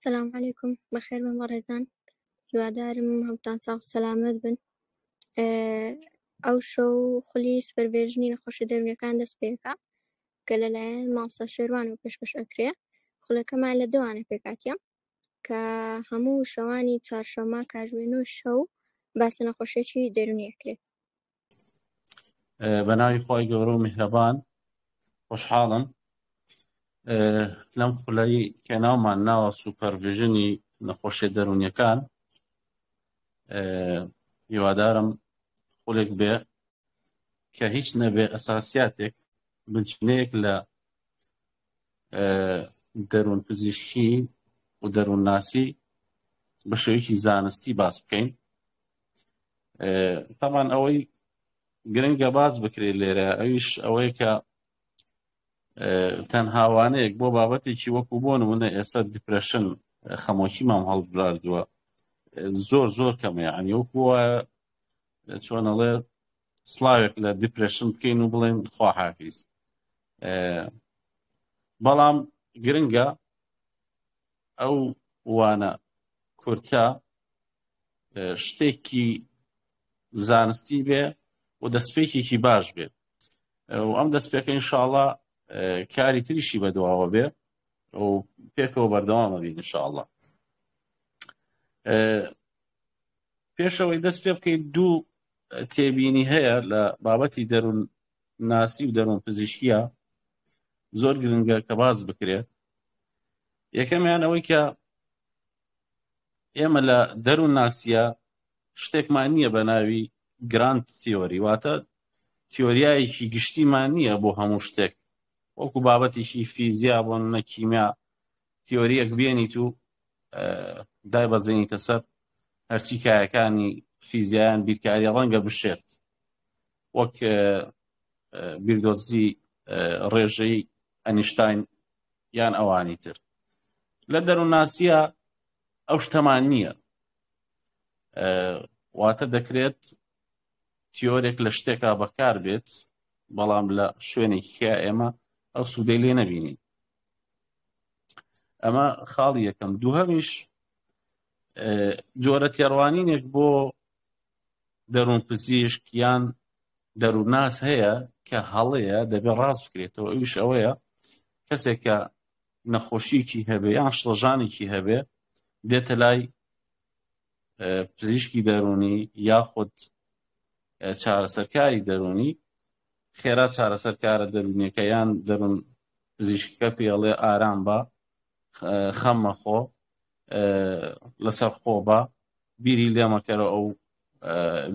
سلام علیکم، بەخێر بن بەڕێزان، هیوادارم هەمووتان ساغ و سەلامەت بن. ئەو شەو خولی supervision ی نەخۆشیە دەروونیەکان دەست پێکا کە لەلایەن مامۆستا شێروانەوە پێشکەش ئەکرێ. خولەکەمان لە دوانە پێکاتیە کە هەموو شەوانی چوارشەممە کاژمێر 9 شەو باس لە نەخۆشیەکی دەروونی ئەکرێت. بە ناوی خوای گەورە و میهرەبان خۆشحاڵم لەم خولەی کە ناومان ناوە supervision ی نەخۆشیە دەروونیەکان. هیوادارم خولێک بێ کە هیچ نەبێ ئەساسیاتێک بنچینەیەک لە دەروون پزیشکی و دەروونناسی بە شێوەیەکی زانستی باس بکەین. تامان ئەوەی گرنگە باس بکرێت لێرە ئەویش ئەوەیە کە تەنها وانەیەک بۆ بابەتێکی وەکو بۆ نمونە ئێستا depression خەمۆکی مام هەڵبژاردووە زۆر زۆر کەمە، یعنی وەکو چۆنەڵێ سڵاوێک لە depression بکەین و بڵێن خواحافیز. بەڵام گرنگە ئەو وانە کورتە شتێکی زانستی بێ و دەستپێکێکی باش بێ و ئەم دەستپێکە ئینشاءڵا کاری تریشی بەدواوە بێ و پێکەوە بەردەوامە بین ئینشاءڵا. پێشەوەی دەست پێ بکەین دوو تێبینی هەیە لە بابەتی دەروون ناسی و دەروون پزیشکیە زۆر گرنگە کە باس بکرێت. یەکەمیان ئەوەی کە ئێمە لە دەروون ناسیە شتێکمان نییە بە ناوی grand theory، واتە تیۆریایەکی گشتیمان نییە بۆ هەموو شتێک، وەکو بابەتێکی فیزیا بۆ نمونە کیمیا تیۆریەک بێنیت و دایبەزێنیتە سەر هەرچی کایەکانی فیزیایان بیرکاری ڕەنگە بشێت، وەک بیردۆزی ڕێژەی ئەنیشتاین یان ئەوانی تر. لە دەروونناسیە ئەو شتەمان نییە، واتە دەکرێت تیۆرێک لە شتێکا بەکار بێت بەڵام لە شوێنێکی کە ئێمە ئەو سوودەی لێ نەبینین. ئەمە خاڵی یەکەم. دووهەمیش جۆرە تێڕوانینێک بۆ دەروون پزیشک یان دەروونناس هەیە کە هەڵەیە، دەبێت ڕاست بکرێتەوە. ئەویش ئەوەیە کەسێک کە نەخۆشیەکی هەبێ یان شڵەژانێکی هەبێ دێتە لای پزیشکی دەروونی یاخود چارەسەرکاری دەروونی، خێرا چارەسەرکارە دەروونیەکە یان دەروون پزیشکەکە پێڵێ ئارام بە، خەم مەخۆ، لەسەر خۆ بە، بیری لێمەکەرە ئەو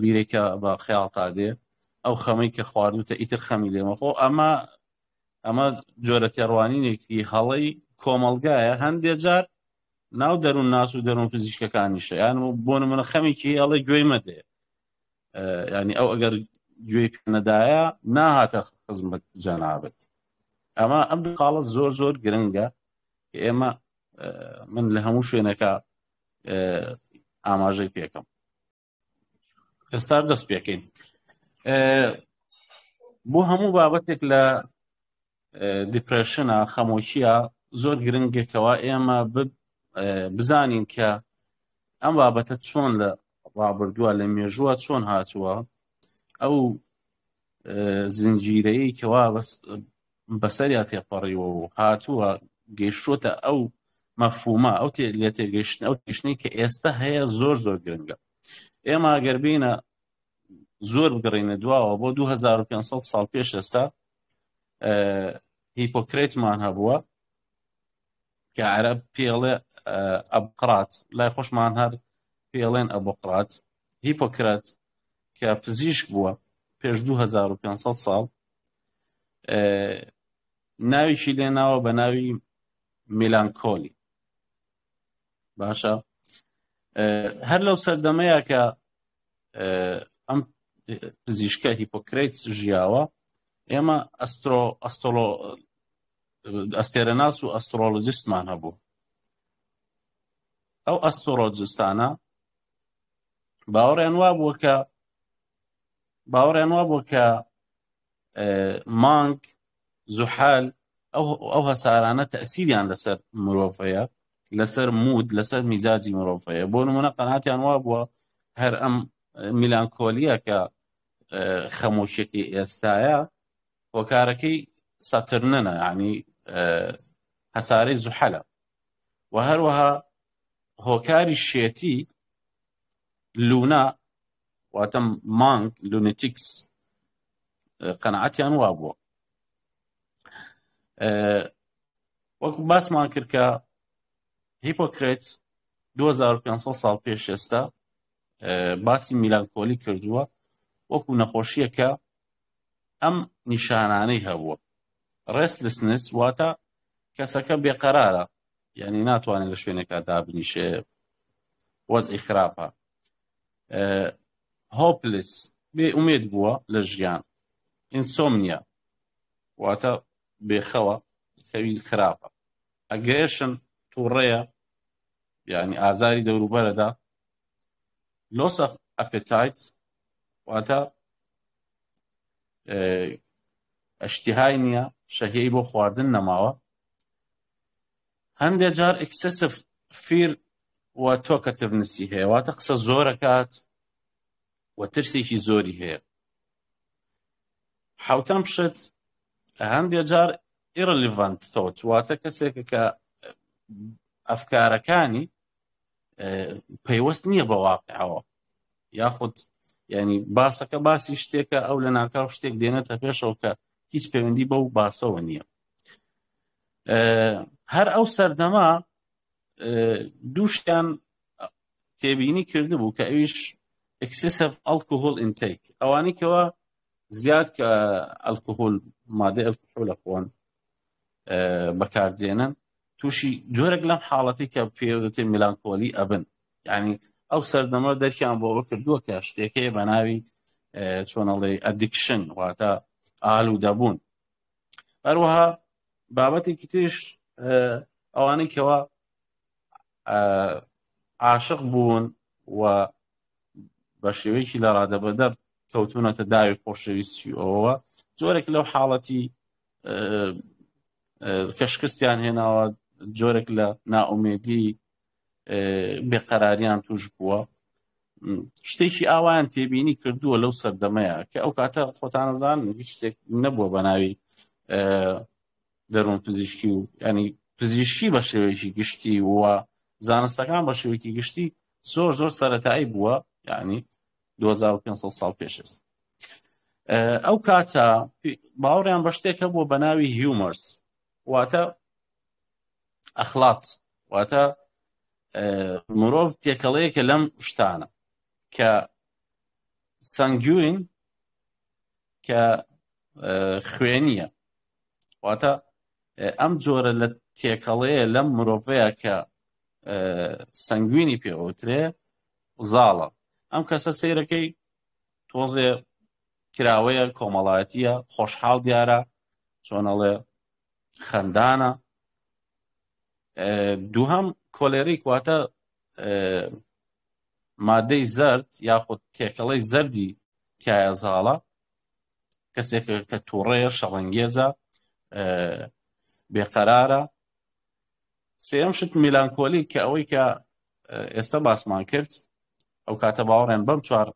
بیرێکە بە خەیاڵتا دێ، ئەو خەمەی کە خواردوتە ئیتر خەمی لێمەخۆ. ئەمە جۆرە تێڕوانینێکی هەڵەی کۆمەڵگایە، هەندێ جار ناو دەروون ناس و دەروون پزیشکەکانیشە. یان بۆ نمونە خەمێکی هەڵێ گوێی مەدێ، ینی ئەو ئەگەر گوێی پێ نەدایە ناهاتە خزمەت جەنابت. ئەمە ئەم دوو خاڵە زۆر زۆر گرنگە کە ئێمە من لە هەموو شوێنەکە ئاماژەی پێکەم. ئێستا دەست پێکەین بۆ هەموو بابەتێک لە depression ە خەمۆکیە زۆر گرنگێکەوە ئێمە بزانین کە ئەم بابەتە چۆن لە ڕابردووە لە مێژووە چۆن هاتووە، ئەو زنجیرەیەی کەوا بەس بەسەریا تێپەڕیوە و هاتووە گەیشتووەتە ئەو مەفهومە، ئەو لێ تێگەیشتن، ئەو تێگەیشتنەی کە ئێستا هەیە زۆر زۆر گرنگە. ئێمە ئەگەر بینە زۆر بگەڕینە دواوە بۆ 2500 ساڵ پێش ئێستا هیپۆکرێتمان هەبووە کە عەرەب پێڵێ ئەبقرات، لای خۆشمان هەر پێڵێن ئەبوقرات. هیپۆکرات کە پزیشک بووە پێش 2500 ساڵ ناویشی لێناوە بە ناوی میلانکۆلی. باشە هەر لەو سەردەمەیە کە ئەم پزیشکە هیپۆکرێت ژیاوە، ئێمە ئەسترۆ ئەستۆلۆ ئەستێرەناس و astrologist مان هەبوو. ئەو astrologist انە باوەڕیان وا بووە کە باوەڕیان وا بووە کە مانگ، زوحال، ئەو هەسارانە تەسیریان لەسەر مرۆڤ هەیە. لەسەر mood، لەسەر میزاجی مرۆڤ هەیە. بۆ نمونە قەناتیان وابووە هەر ئەم میلانکۆلیە کە خەمۆکیەکەی ئێستایە هۆکارەکەی ساترننە، یعنی هەسارەی زوحەلە، و هەروەها هۆکاری شێتی لونا واتە مانگ lunatics قەناعەتیان وابووە. وەکو باسمان کرد کە هیپۆکرێت 2500 ساڵ پێش ئێستا باسی میلانکۆلی کردووە وەکو نەخۆشیەکە ئەم نیشانانەی هەبووە. restlessness واتە کەسەکە بێقەرارە، یعنی ناتوانێت لە شوێنێکا دابنیشێ، وەزعی خراپە. hopeless بێ ئومێد بووە لە ژیان. insomnia واتە بێخەوە، خەوی خراپە. aggression تووڕەیە، یعنی ئازاری دەوروبەرەدا. loss of appetite واتە ئەشتیهای نییە، شەهیەی بۆ خواردن نەماوە. هەندێک جار excessive fear و talkativeness ی هەیە، واتە قسە زۆرەکات و ترسێکی زۆری هەیە. حوتەم شت هەندێک جار irrelevant thought واتە کەسێکە کە ئەفکارەکانی پەیوەست نییە بە واقعەوە، یاخود ینی باسەکە باسی شتێکە ئەو لە ناکاو شتێک دێنێتە پێشەوە کە هیچ پەیوەندی بەو باسەوە نییە. هەر ئەو سەردەما دووشتیان تێبینی کردبوو کە ئەویش excessive alcohol intake، ئەوانەی کەوا زیاد کە ئەلکۆهۆل مادەی ئەلکۆهۆل خۆن بەکاردێنن تووشی جۆرێک لەم حاڵەتی کە پێ دەوترێ میلانکۆلی ئەبن. یعنی ئەو سەردەمە دەرکیان بۆ ئەوە کردووە کە شتێکەیە بە ناوی چۆنەڵێ addiction واتە ئالوودەبوون. هەروەها بابەتێکی تریش ئەوانەی کەوا عاشق بوون و بە شێوەیەکی لە ڕادەبەدەر کەوتونەتە داوی خۆشەویستی ئەوەوە، جۆرێک لەو حاڵەتی کە شکستیان هێناوە، جۆرێک لە نائومێدی بێقەراریان توش بووە. شتێکی ئاوایان تێبینی کردووە لەو سەردەمەیە کە ئەو کاتە خۆتانەزان هیچ شتێک نەبووە بە ناوی دەروون پزیشکی و ینی پزیشکی بە شێوەیەکی گشتی و زانستەکان بە شێوەیەکی گشتی زۆر زۆر سەتایی بووە، یعنی 2500 ساڵ پێش ئێستا. ئەو کاتە باوەڕیان بە شتێک هەبووە بە ناوی humors واتە ئەخلاق، واتە مرۆڤ تێکەڵەیەکە لەم شتانە کە sanguine کە خوێنیە، واتە ئەم جۆرە لە تێکەڵەیە لەم مرۆڤەیە کە sanguine ی پێوترێ زاڵە. ئەم کەسە سەیرەکەی تۆزێ کراوەیە، کۆمەڵایەتیە، خۆشحاڵ دیارە، چۆنەڵێ خەندانە. دووهەم choleric واتە مادەی زەرد یاخود تێکەڵەی زەردی تایە زاڵە، کەسێک کە تووڕەیە، شەڕەنگێزە، بێقەرارە. سێم شت میلانکۆلی کە ئەوەی کە ئێستا باسمان کرد، ئەو کاتە باوەڕێن بەم چوار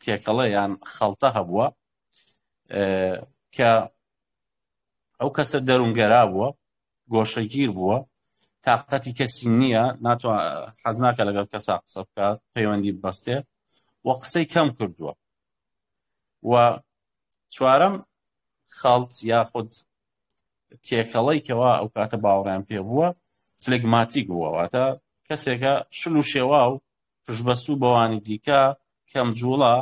تێکەڵە یان خەڵتە هەبووە کە ئەو کەسە دەروونگەرا بووە، گۆشەگیر بووە، تاقەتی کەسی نییە، ناتوان حەز ناکە لەگەڵ کەسا قسە بکات، پەیوەندی ببەستێ و قسەی کەم کردووە. و چوارەم خەڵت یاخود تێکەڵەی کەوا ئەو کاتە باوەڕیان پێ بووە phlegmatic بووە، واتە کەسێکە شل و شێوا و پشتبەستوو بەوانی دیکە، کەم جوڵە،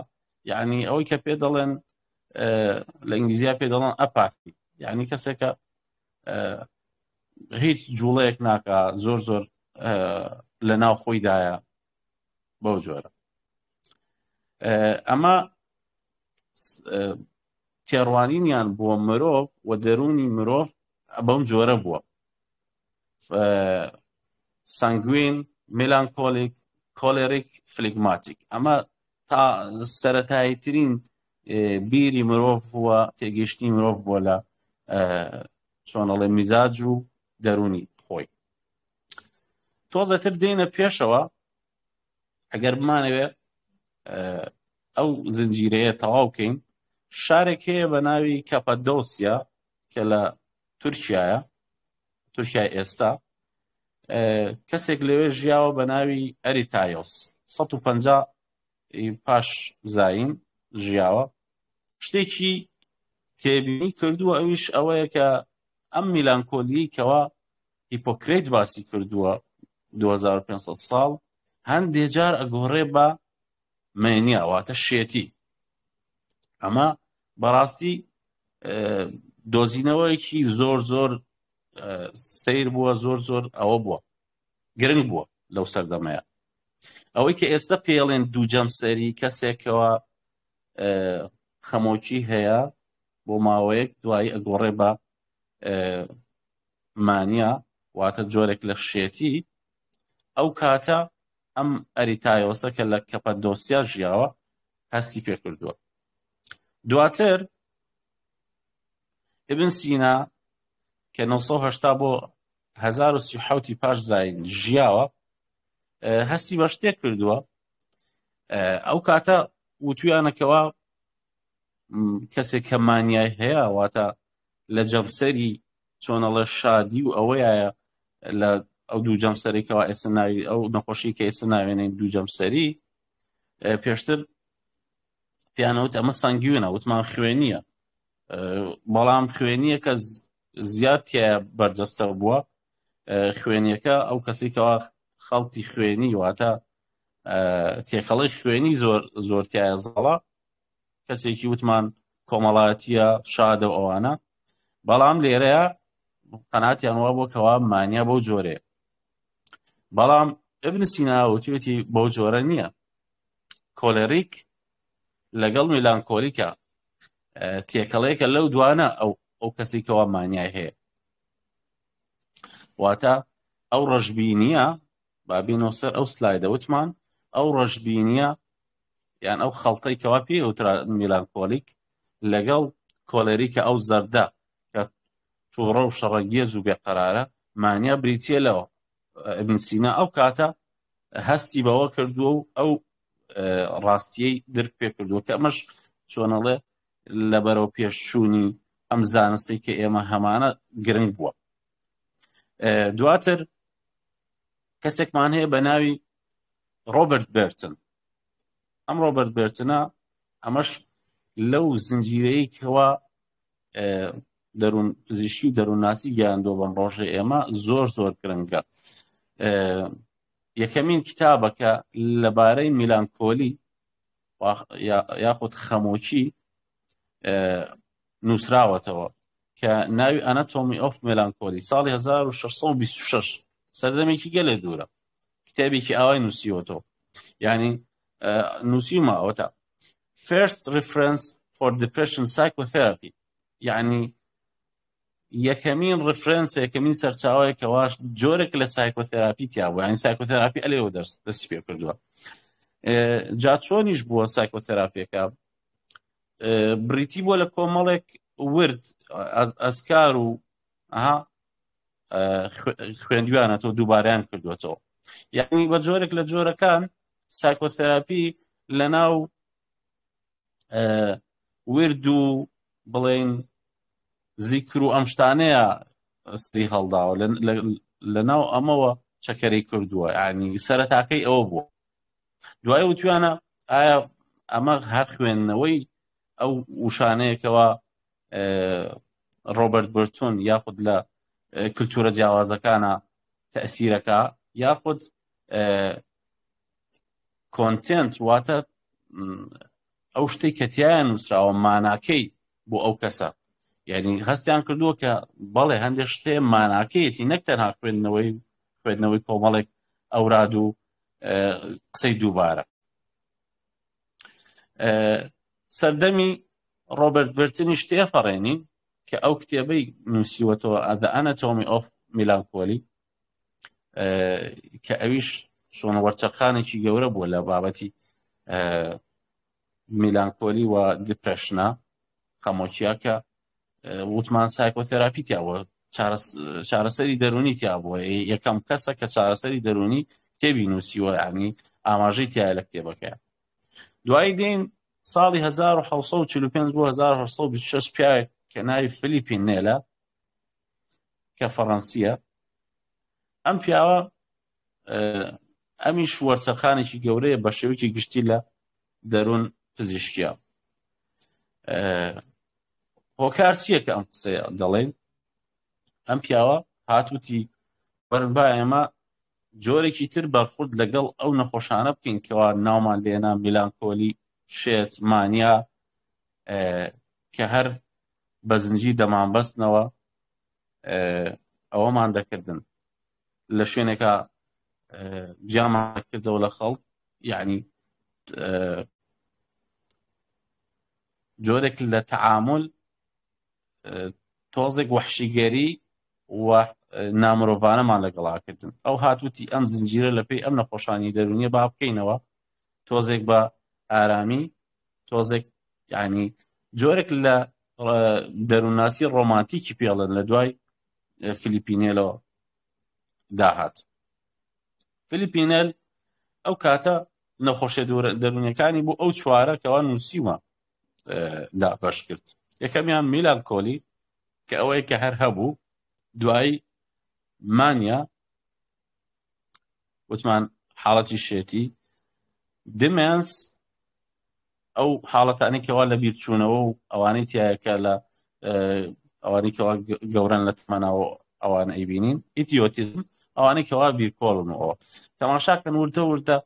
یعنی ئەوەی کە پێ دەڵێن لە ئینگلیزیا پێ دەڵێن apathy، یعنی کەسێکە هیچ جوڵەیەک ناکا، زۆر زۆر لە ناو خۆیدایە بەو جۆرە. ئەمە تێڕوانینیان بۆ مرۆڤ و دەروونی مرۆڤ بەم جۆرە بووە: sanguine، melancholic، choleric، phlegmatic. ئەمە تا سەتایی ترین بیری مرۆڤ بووە، تێگەیشتنی مرۆڤ بووە لە چۆنەڵێ میزاج و دەرونی خۆی. تۆزەتر دێنە پێشەوە ئەگەر بمانەوێ ئەو زنجیرەیە تەواو کەین شارێک هەیە بە ناوی کاپادۆسیا کە لە تورکیایە تورکیای ئێستا کەسێک لەوێ ژیاوە بە ناوی ئەریتایۆس 150 پاش زین ژیاوە شتێکی تێبینی کردووە ئەویش ئەوەیە کە ئەم میلانکۆلی کەوا هیپۆکرێت باسی کردووە 2500 ساڵ هەندێ جار ئەگۆڕێ بە mania واتە شێتی ئەمە بەڕاستی دۆزینەوەیەکی زۆر زۆر سیر بووە زۆر زۆر ئەوە بووە گرنگ بووە لەو سەردەمەیە ئەوەی کە ئێستا پێڵێن دوو جەمسەری کەسێکەوە خەمۆکی هەیە بۆ ماوەیەک دوایی ئەگۆڕێ بە mania واتە جۆرێک لە شێتی ئەو کاتە ئەم ئەریتایۆسە کە لە کەپەدۆسیا ژیاوە هەستی پێکردووە دواتر ئبن سینا کە 980 بۆ 1037 پاش زین ژیاوە هەستی بە شتێک کردووە ئەو کاتە وتویانەکەوە کەسێک کە مانیای هەیە واتە لە جەمسەری چۆنەڵێ شادی و ئەوەیە لە ئەو دوو جەمسەرێکەوە ئێستا ناوی ئەو نەخۆشی کە ئێستا ناوێنین دوو جەمسەری پێشتر پیانەوت ئەمە sanguine ە وتمان خوێنیە بەڵام خوێنیەکە زیاد تایە بەرجەستە بووە خوێنیەکە ئەو کەسێکەوە خەڵتی خوێنی واتە تێکەڵی خوێنی زۆر زۆر تایە زاڵە کەسێکی وتمان کۆمەڵایەتیە شادە و ئەوانە بەڵام لێرەیە قەناتیان وا بۆ کەوا mania بەو جۆرەیە بەڵام ئبن سینا وتوێتی بەو جۆرە نییە choleric لەگەڵ melancholic ە تێکەڵەیەکە لەو دوانە ئەو ئەو کەسی کەوا مانیای هەیە واتە ئەو ڕەشبینیە بابینەوە سەر ئەو سلایدە وتمان ئەو ڕەشبینیە یان ئەو خەڵتەی کەوا پێی وترا melancholic لەگەڵ کۆلێریکە ئەو زەردە کە تووڕە و شەڕەنگێز و بێقەرارە mania بریتە لەوە ئبن سینا ئەو کاتە هەستی بەوە کردووە و ئەو ڕاستیەی درک پێ کردووە کە ئەمەش چۆنەڵێ لە بەرەو پێشچوونی ئەم زانستی کە ئێمە هەمانە گرنگ بووە دواتر کەسێکمان هەیە بە ناوی ڕۆبەرت بێرتن ئەم ڕۆبەرت بێرتنە ئەمەش لەو زنجیرەیە کەوا دەروون پزیشکی و دەروونناسی گەیاندووە بەم ڕۆژە ئێمە زۆر زۆر گرنگە یەکەمین کتابە کە لەبارەی میلانکۆلی یاخود خەمۆکی نووسراوەتەوە کە ناوی Anatomy of Melancholy ساڵی 1626 سەردەمێکی گەلێ دوورە کتێبێکی ئاوای نووسیوەتەوە یعنی نووسیومە ئەوەتا First Reference for Depression Psychotherapy یعنی یەکەمین reference یەکەمین سەرچاوەیە کە واش جۆرێک لە psychotherapy تیا بوو یعنی psychotherapy ئەلێوە دەست دەستی پێ کردووە جا چۆنیش بووە سایکۆتەراپیەکە بریتی بووە لە کۆمەڵێک ورد ئەزکار و ئەها خوێندویانەتەوە دووبارەیان کردوێتەوە یعنی بە جۆرێک لە جۆرەکان psychotherapy لە ناو ورد و بڵێن زیکر و ئەم شتانەیە سری هەڵداوە لە ناو ئەمەوە چەکەرەی کردووە ینی سەرەتاکەی ئەوە بووە دوای وتویانە ئایا ئەمە هەر خوێندنەوەی ئەو وشانەیەکەوە ڕۆبەرت بەرتۆن یاخود لە کللتورە جیاوازەکانە تەسیرەکە یاخود content واتە ئەو شتێک کە تایان نووسراوە ماناکەی بۆ ئەو کەسە یعنی هەستیان کردووە کە بەڵێ هەندێک شتێ ماناکەیەتی نەک تەنها خوێندنەوەی خوێندنەوەی کۆمەڵێک ئەوراد و قسەی دووبارە سەردەمی ڕۆبەرت برتنیش تێپەڕێنین کە ئەو کتێبەی نووسیوەتەوە The Anatomy of Melancholy کە ئەویش چۆن وەرچەرخانێکی گەورە بووە لە بابەتی melancholy و depression ە خەمۆکیە کە وتمان psychotherapy تیاوە. چارەسەری دەرونی تیا بووە، یەکەم کەسە کە چارەسەری دەرونی کتێبی نووسیوە، یعنی ئاماژەی تایە لە کتێبەکەیە. دوایی دێن ساڵی 1945 بۆ 1926 پیاوێک کە ناوی فلیپین نێلە کە فەڕەنسیە، ئەم پیاوە ئەمیش وەرچەرخانێکی گەورەیە بە شێوەیەکی گشتی لە دەروون پزیشکیە. هۆکار چییە کە ئەم قسەیە دەڵێن؟ ئەم پیاوە هاتوتی وەرن با ئێمە جۆرێکی تر بەرخورد لەگەڵ ئەو نەخۆشانە بکەین کەوا ناومان لێنا میلانکۆلی، شێت، مانیا، کە هەر بە زنجیر دەمانبەستنەوە ئەوەمان دەکردن لە شوێنێکە جیامان کردەوە لە خەڵک، یعنی جۆرێک لە تەعامل تۆزێک وەحشیگەری و نامرۆڤانەمان لەگەڵاکردن. ئەو هاتوتی ئەم زنجیرە لە پێی ئەم نەخۆشانی دەرونیە با بکەینەوە تۆزێک بە ئارامی، تۆزێک یعنی جۆرێک لە دەروونناسی ڕۆمانتیکی پێڵن لە دوای فلیپینێلەوە داهات. فلیپینێل ئەو کاتە نەخۆشیە دەروونیەکانی بۆ ئەو چوارە کەوا نووسیوە دا بەش کرد. یەکەمیان میلانکۆلی کە ئەوەیە کە هەر هەبوو، دوایی مانیا وتمان حاڵەتی شێتی، دیمێنس ئەو حاڵەتانی کەوا لە بیرچوونەوە و ئەوانەی تایەکە لە ئەوانەی کەوا گەورن لە تەمەناوە ئەوانە ئەیبینین، ئیدیۆتیزم ئەوانەی کەوا بیرکۆڵنەوە. تەماشاکەن وردە وردە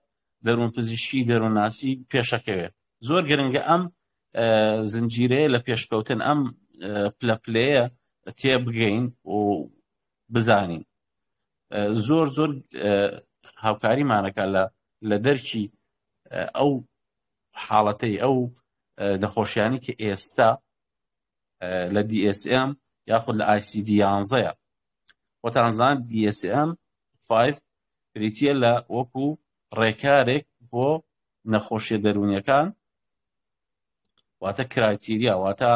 دەروون پزیشکی دەروونناسی پێشەکەوێت. زۆر گرنگە ئەم زنجیرەیە لە پێشکەوتن، ئەم پلەپلەیە تێبگەین و بزانین. زۆر زۆر هاوکاریمانەکە لە دەرکی ئەو حاڵەتەی ئەو نەخۆشیانی کە ئێستا لە DSM یاخود لە ICD 11. خۆتانزان DSM 5 بریتە لە وەکو ڕێکارێک بۆ نەخۆشیە دەروونیەکان، واتە criteria، واتە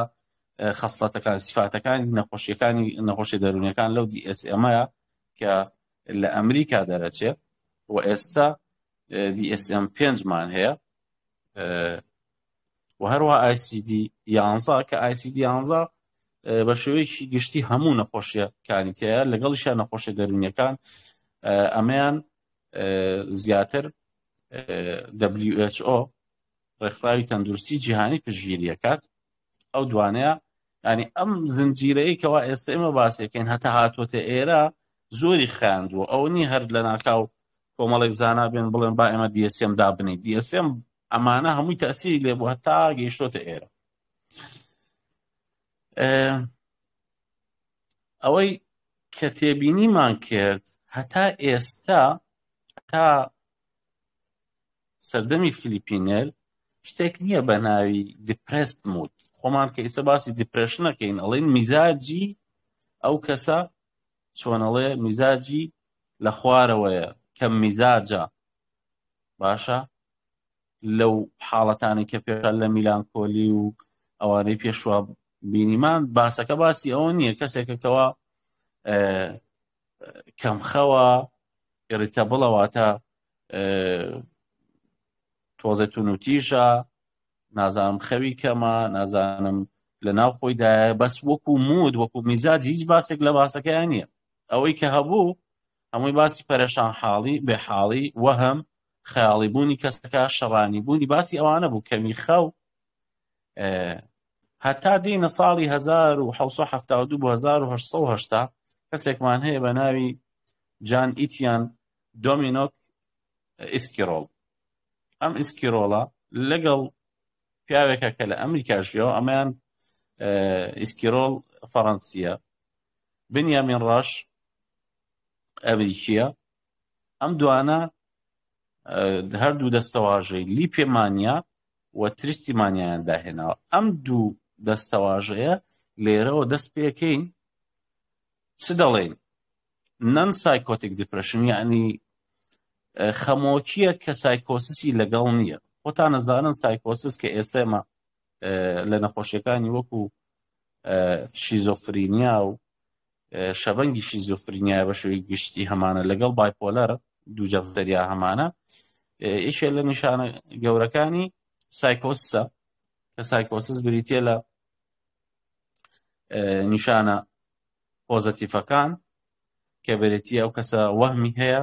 خەسڵەتەکان، سیفاتەکانی نەخۆشیەکانی نەخۆشی دەروونیەکان لەو DSM کە لە ئەمریکا دەرەچێت و ئێستا DSM پێنجمان هەیە و هەروە ICD 11 کە ICD 11 بە شێوەیەکی گشتی هەموو نەخۆشیەکانی تایە لەگەڵیشە نەخۆشیە دەروونیەکان. ئەمەیان زیاتر WHO ڕێکخراوی تەندروستی جیهانی پشگیریەکات ئەو دوانەیە. ینی ئەم زنجیرەیە کەوا ئێستا ئێمە باسێکەین هەتا هاتووەتە ئێرە زۆری خاندووە. ئەو نی هەر لە ناکاو کۆمەڵێک زانا بێن بڵێن با ئێمە DSM دابنین. DSM ئەمانە هەمووی تەسیری لێ بوو هەتا گەیشتۆتە ئێرە. ئەوەی کە تێبینیمان کرد هەتا ئێستا تا سەردەمی فلیپینێل شتێک نییە بە ناوی depressed mood. خۆمان کە ئیسە باسی depression ەکەین ئەڵێن میزاجی ئەو کەسە چۆنەڵێ میزاجی لە خوارەوەیە، کەم میزاجە. باشە لەو حاڵەتانی کە پێشە لە میلانکۆلی و ئەوانەی پێشوە بینیمان باسەکە باسی ئەوە نییە کەسێکەکەەوە کەمخەوە irritable ە، واتە تۆزێ تونوتیژە، نازانم خەوی کەمە، نازانم لە ناو خۆیدایە، بەس وەکو mood وەکو میزاج هیچ باسێک لە باسەکەیان نییە. ئەوەی کە هەبوو هەمووی باسی پەرێشان حاڵی، بێحاڵی، وەهم، خەیاڵی بوونی کەسەکە، شەڕانی بوونی، باسی ئەوانە بوو، کەمی خەو. هەتا دینە ساڵی 1972 بۆ 1980 کەسێکمان هەیە بە ناوی جان ئیتیان دۆمینۆک ئیسکیرۆڵ. ئەم ئیسکیرۆڵە لەگەڵ پیاوێکە کە لە ئەمریکا ژیاوە، ئەمەیان ئیسکیرۆڵ فەڕەنسیە، بنیامین ڕاش ئەمریکیە. ئەم دوانە هەردوو دەستەواژەی لیپێمانیا و تریستیمانیان داهێناوە. ئەم دوو دەستەواژەیە لێرەوە دەست پێکەین. چ دەڵێن؟ non-psychotic depression، یعنی خەمۆکیە کە سایکۆسیسی لەگەڵ نییە. خۆتان نەزانن سایکۆسیس کە ئێسێمە لە نەخۆشیەکانی وەکو شیزۆفرینیا و شەبەنگی شیزۆفرینیا بە شێوەی گشتی هەمانە لەگەڵ bipolar دوو جەمسەریا هەمانە. یەکێ لە نیشانە گەورەکانی سایکۆسسە کە سایکۆسس بریتە لە نیشانە پۆزەتیفەکان کە بریتە ئەو کەسە وەهمی هەیە،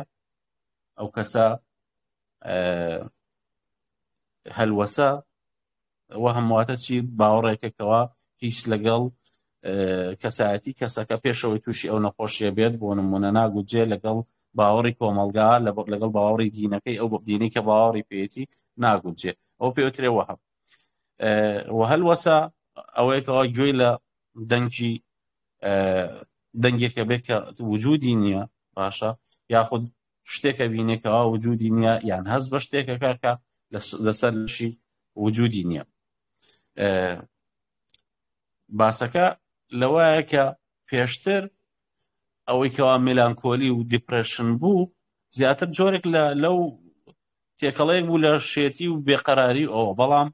ئەو کەسە هەلوەسە. وەهم واتە چی؟ باوەڕێکەکەەوە هیچ لەگەڵ کەسایەتی کەسەکە پێشەوەی تووشی ئەو نەخۆشیە بێت، بۆ نمونە ناگوجێ لەگەڵ باوەڕی کۆمەڵگا، لەگەڵ باوەڕی دینەکەی، ئەو دینەی کە باوەڕی پێیەتی ناگونجێ، ئەو پێوترێ وەهم. و هەلوەسە ئەوەیەکەوە گوێی لە دەنگی دەنگێکە بێت کە وجودی نییە، باشە، یاخود شتێکە بینێکەوە وجودی نییە، یان هەست بە شتێکەکە کە لەسەر لەشی وجودی نییە. باسەکە لەوایە کە پێشتر ئەوەی کەوا melancholy و depression بوو زیاتر جۆرێک لە لەو تێکەڵەیەک بوو لە شێتی و بێقەراری ئەوە، بەڵام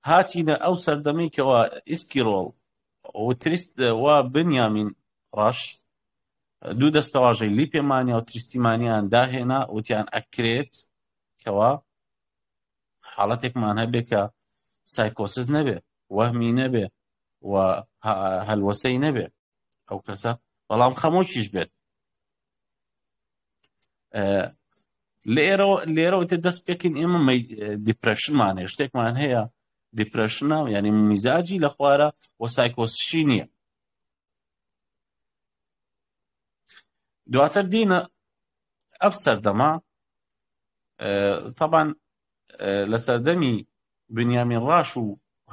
هاتینە ئەو سەردەمەی کەوا ئیسکیرۆڵ و تریست و بنیامین ڕەش دوو دەستەواژەی لیپێمانیا و تریستیمانیان داهێنا، وتیان ئەکرێت کەوا حاڵەتێکمان هەبێ کە سایکۆسس نەبێ، وەهمی نەبێ و هەلوەسەی نەبێ ئەو کەسە، بەڵام خەمۆکیش بێت. لێرەوە لێرەوە تێ دەست پێکین ئێمە depression مان هەیە، شتێکمان هەیە depression ە، یعنی میزاجی لە خوارە و سایکۆسشی نییە. دواتر دینە ئەم سەردەمە، تەبان لە سەردەمی بنیامین ڕاش و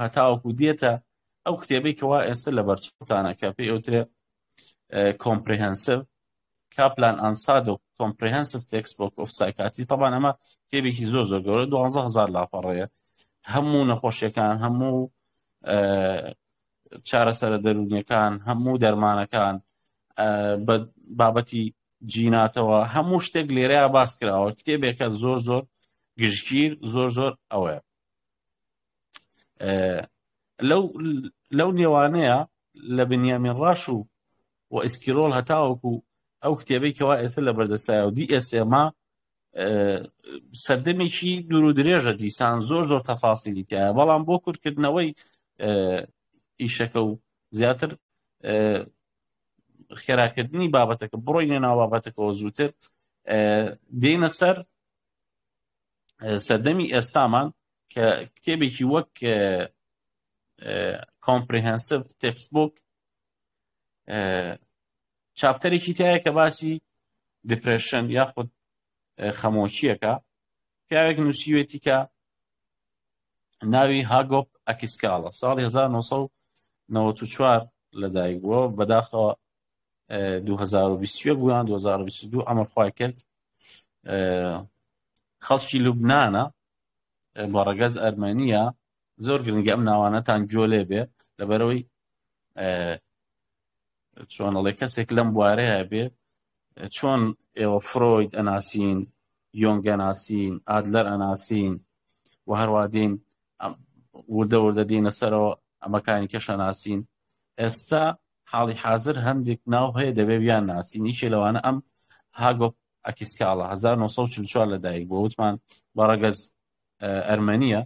هەتاوەکو دێتە ئەو کتێبەی کەوا ئێستا لە بەرچاوتانە کە پێی ئەوترێ comprehensive Kaplan and Sadok Comprehensive Textbook of Psychiatry. تەبان ئەمە کتێبێکی زۆر زۆر گەورە، 12,000 لاپەڕەیە، هەموو نەخۆشیەکان، هەموو چارەسەرە دەروونیەکان، هەموو دەرمانەکان بە بابەتی جیناتەوە، هەموو شتێک لێرەیە باس کراوە. کتێبێکە زۆر زۆر گشتگیر، زۆر زۆر ئەوەیە. لەو لەو نێوانەیە لە بنیامین ڕاش و و ئیسکیرۆڵ هەتاوەکو ئەو کتێبەی کەوا ئێستا لە بەردەستایە و DSM ا، سەردەمێکی دوور و درێژە، دیسان زۆر زۆر تەفاسیلی تایە، بەڵام بۆ کورتکردنەوەی ئیشەکە و زیاتر خێراکردنی بابەتەکە بڕۆینە ناو بابەتەکەەوە زووتر دێنە سەر سەردەمی ئێستامان کە کتێبێکی وەک comprehensive textbook chapter ێکی تایە کە باسی depression یاخود خەمۆکیەکە. پیاوێک نووسیوێتی کە ناوی هاگۆپ ئەکیسکاڵە، ساڵی 1994 لەدایک بووە، بەداخەوە 2021 بوویان 2022 ئەمر خوای کرد. خەڵکی لوبنانە، بە ڕەگەز ئەرمەنیە. زۆر گرنگە ئەم ناوانەتان گوێ لێ بێ، لەبەرەوەی چۆن ئەڵێ کەسێک لەم بوارەیە بێ، چۆن ئێوە فرۆید ئەناسین، یۆنگ ئەناسین، ئادلەر ئەناسین و هەروە دین وردە وردە دینە سەرەوە ئەمەکانی کەش ئەناسین. ئێستا حاڵی حاضر هەندێک ناو هەیە دەبێ بیان ناسین. یەکێ لەوانە ئەم هاگۆپ ئەکیسکاڵە، 1944 لەدایک بووە، وتمان بە ڕەگەز ئەرمەنیە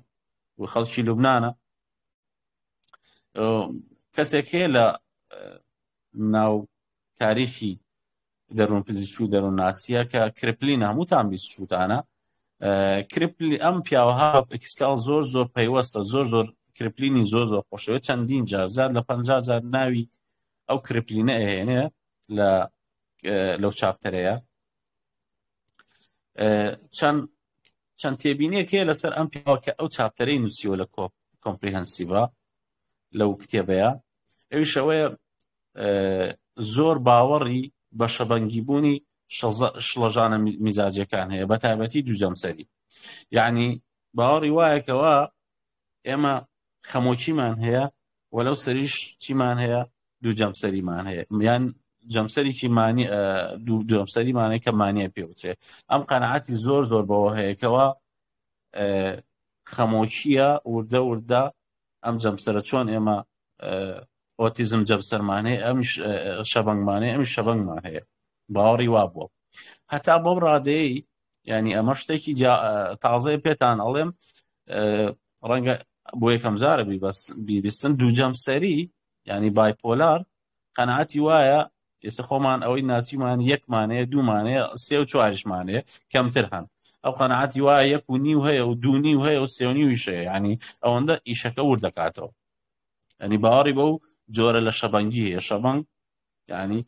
و خەڵکی لوبنانە. کەسێک هەیە لە ناو تاریخی دەروون پزیشکی و دەروونناسیە کە کرپلین، هەمووتان بیستوتانە کرپلی. ئەم پیاوەها ئەکسکاڵ زۆر زۆر پەیوەستە، زۆر زۆر کرپلینی زۆر زۆر خۆشەوێت، چەندین جار زیاد لە 50 جار ناوی ئەو کرپلینە ئەهێنێ لە لەو chapter ەیە. چەند چەند تێبینیەک هەیە لەسەر ئەم پیاوە کە ئەو chapter ەی نووسیوە لە comprehensive ە لەو کتێبەیە، ئەویش ئەوەیە زۆر باوەڕی بە شەبەنگی بوونی شڵەژانە میزاجەکان هەیە، بە تایبەتی دوو جەمسەری. یعنی باوەڕی وایەکەوە ئێمە خەمۆکیمان هەیە و لەو سەریش چیمان هەیە؟ دوو جەمسەریمان هەیە، یان جەمسەرێکی مانی، دوو جەمسەریمانەیە کە مانیە پێوترێ. ئەم قەنەعاتی زۆر زۆر بەوە هەیەکەوە خەمۆکیە وردە وردە ئەم جەمسەرە چۆن ئێمە ئۆتیزم جەمسەرمان هەیە، ئەمیش شەبەنگمان هەیە، ئەمیش شەبەنگمان هەیە. باوەڕی وا بووە هەتا بەو ڕادەیەی، یعنی ئەمە شتێکی تازەیە پێتان ئەڵێم، ڕەنگە بۆ یەکەم جارە بیبیستن. دوو جەمسەری یعنی bipolar قەناعەتی وایە ئێستا خۆمان ئەوەی ناسیمان یەکمانەیە، دوومانەیە، سێ و چواریشمانەیە، کەمتر هەن. ئەو قەناعەتی وایە یەک و نیو هەیە و دوو نیو هەیە و سێ و نیویش هەیە، یعنی ئەوەندە ئیشەکە ورد دەکاتەوە. یعنی باوەڕی بەو جۆرە لە شەبەنگی هەیە. شەبەنگ یعنی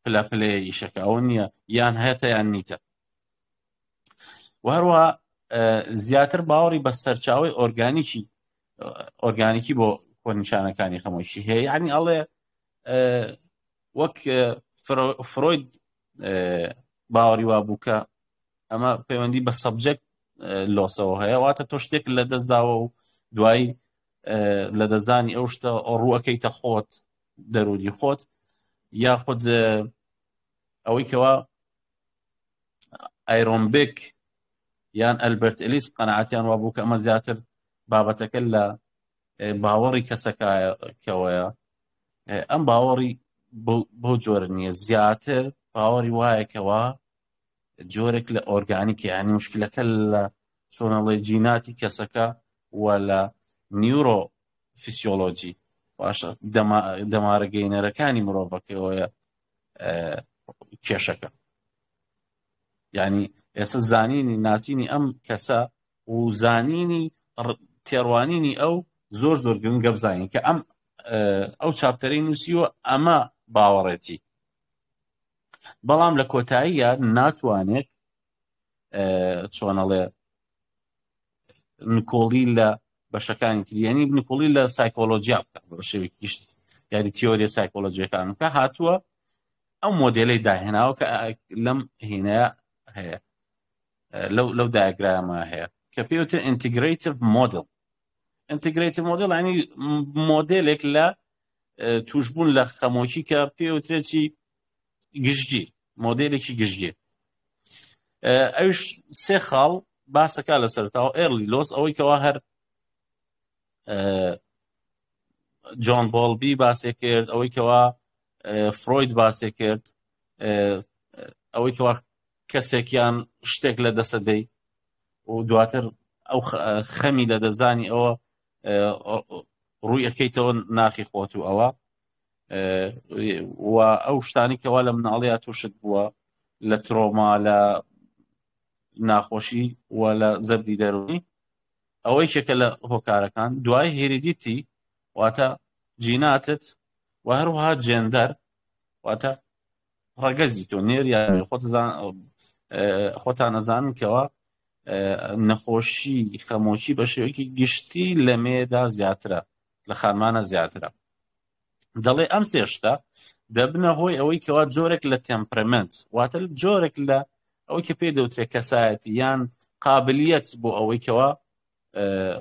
پلە پلەیە ئیشەکە، ئەوە نییە یان هەیەتە یان نیتە. و هەروەها زیاتر باوەڕی بە سەرچاوەی ئۆرگانیکی بۆ کۆنیشانەکانی خەمۆکی هەیە. یعنی ئەڵێ وەک فرۆید باوەڕی وا بوو کە ئەمە پەیوەندی بە subject loss ەوە هەیە، واتە تۆ شتێک لە دەست داوە و دوایی لە دەستدانی ئەو شتە ڕووەکەیتە خۆت، دەرودی خۆت، یاخود ئەوەی کەوا ئایرۆن بێک یان ئەلبرت ئەلیس قەناعەتیان وا بوو کە ئەمە زیاتر بابەتەکە لە باوەڕی کەسەکەوەیە. ئەم باوەڕی بەو جۆرە نییە، زیاتر باوەڕی وایە کەوا جۆرێک لە ئۆرگانیکە، یعنی مشکلەکە لە چۆنەڵێ جیناتی کەسەکە و لە نیورۆ فیسیۆلۆجی، باشە دەمارەگەینەرەکانی مرۆڤەکەوەیە کێشەکە. یعنی ئێستا زانینی ناسینی ئەم کەسە و زانینی تێڕوانینی ئەو زۆر زۆر گرنگە بزانین کە ئەو چاپتەرەی نووسیوە ئەمە باوەڕێتی، بەڵام لە کۆتاییە ناتوانێت چۆنەڵێ نکۆڵی لە بەشەکانی تری، یعنی نکۆڵی لە سایکۆلۆژیا بکە بە شێوەیەکی گشتی، یعنی تیۆریە سایکۆلۆژیەکان کە هاتووە ئەو مۆدێلەی داهێناوە کە لەم هینەیە هەیە، لەو دایگرامە هەیە کە پێوتە integrative model. integrative model یعنی مۆدێلێک لە توشبوون لە خەمۆکی کە پێوترێکی گشتگیر، مۆدێلێکی گشتگیر. ئەوش سێ خاڵ باسەکە لە سەرتاوە early loss، ئەوەی کەوا هەر جۆن بۆڵبی باسێ کرد، ئەوەی کەوا فرۆید باسێ کرد، ئەوەی کەوا کەسێکیان شتێک لە دەسە دەی و دواتر ئەو خەمی لە دەستدانی ئەوە ڕووی ئەەکەیتەوە ناخی خۆت و ئەوە و ئەو شتانی کەوا لە مناڵیا تووشت بووە لە ترۆما، لە ناخۆشی و لە زەبری دەروونی، ئەوەی شێکە لە هۆکارەکان. دوای heredity واتە جیناتت و هەروەها جێندەر واتە ڕەگەزی تۆ نێر یان مێ. خۆتان ئەزانن کەوا نەخۆشی خەمۆکی بە شێوەیەکی گشتی لە مێدا زیاترە، لە خانمانە زیاترە. دەڵێ ئەم سێ شتە دەبنە هۆی ئەوەی کەوا جۆرێک لە temperament، واتە جۆرێک لە ئەوەی کە پێی دەوترێت کەسایەتی یان قابلیەت بۆ ئەوەی کەوا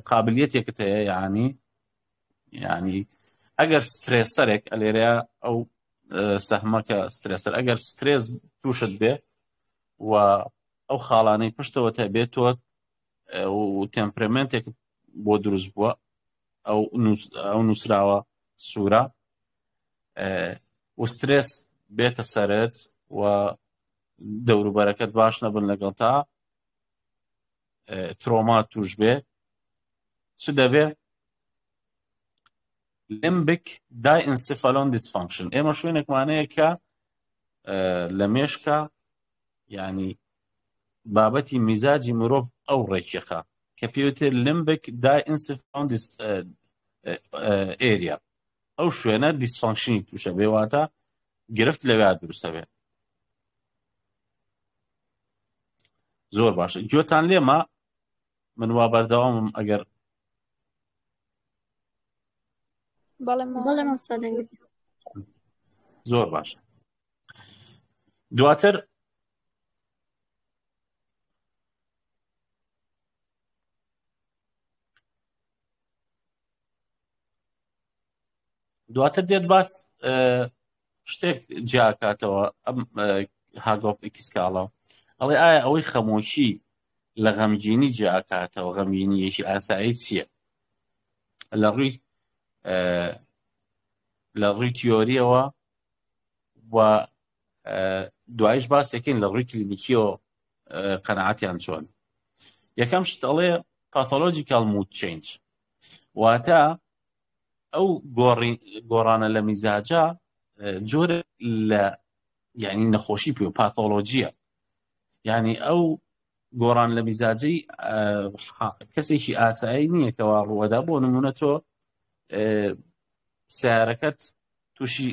قابلیەتێکت هەیە، یعنی ئەگەر stressor ێک ئەلێرەیە ئەو سەهمەکە stressor، ئەگەر سترێس تووشت بێ و ئەو خاڵانەی پشتەوە هەبێت تۆ و temperament ێک بۆ دروست بووە، ئەو نووسراوە سوورە و سترێس بێتە سەرت و دەوروبەرەکەت باش نەبن لەگەڵ تا ترۆما توش بێ، چ دەبێ؟ limbic diencephalon dysfunction. ئێمە شوێنێکمانەیە کە لە مێشکە، یعنی بابەتی میزاجی مرۆڤ ئەو ڕێکیەخە کە پێوتێ limbic diencephalon area، ئەو شوێنە dysfunction ی تووشە بێ، واتە گرفت لەویا دروستە بێ. زۆر باشە، گوێتان لێمە؟ من وا بەردەوامم ئەگەر بەڵێ مامۆستا دەنگت. زۆر باشە. دواتر دواتر دێت باس شتێک جیاکاتەوە ئەم هاگۆپ ئیکسکاڵە، ئەڵێ ئایا ئەوەی خەمۆکی لە غەمگینی جیاکاتەوە غەمگینیەکی ئاسایی چییە؟ لە ڕووی لە ڕووی تیۆریەوە و دوایش باسێکین لە ڕووی کلینیکیەوە قەنەعاتیان چۆن. یەکەم شت ئەڵێ pathological mood change، واتە ئەو گۆڕانە لە میزاجە جۆرە لە یعنی نەخۆشی پێ پاتۆلۆژیە، یعنی ئەو گۆڕان لە میزاجی کەسێکی ئاسایی نییە کەوا ڕووەدا. بۆ نمونە تۆ سیارەکەت تووشی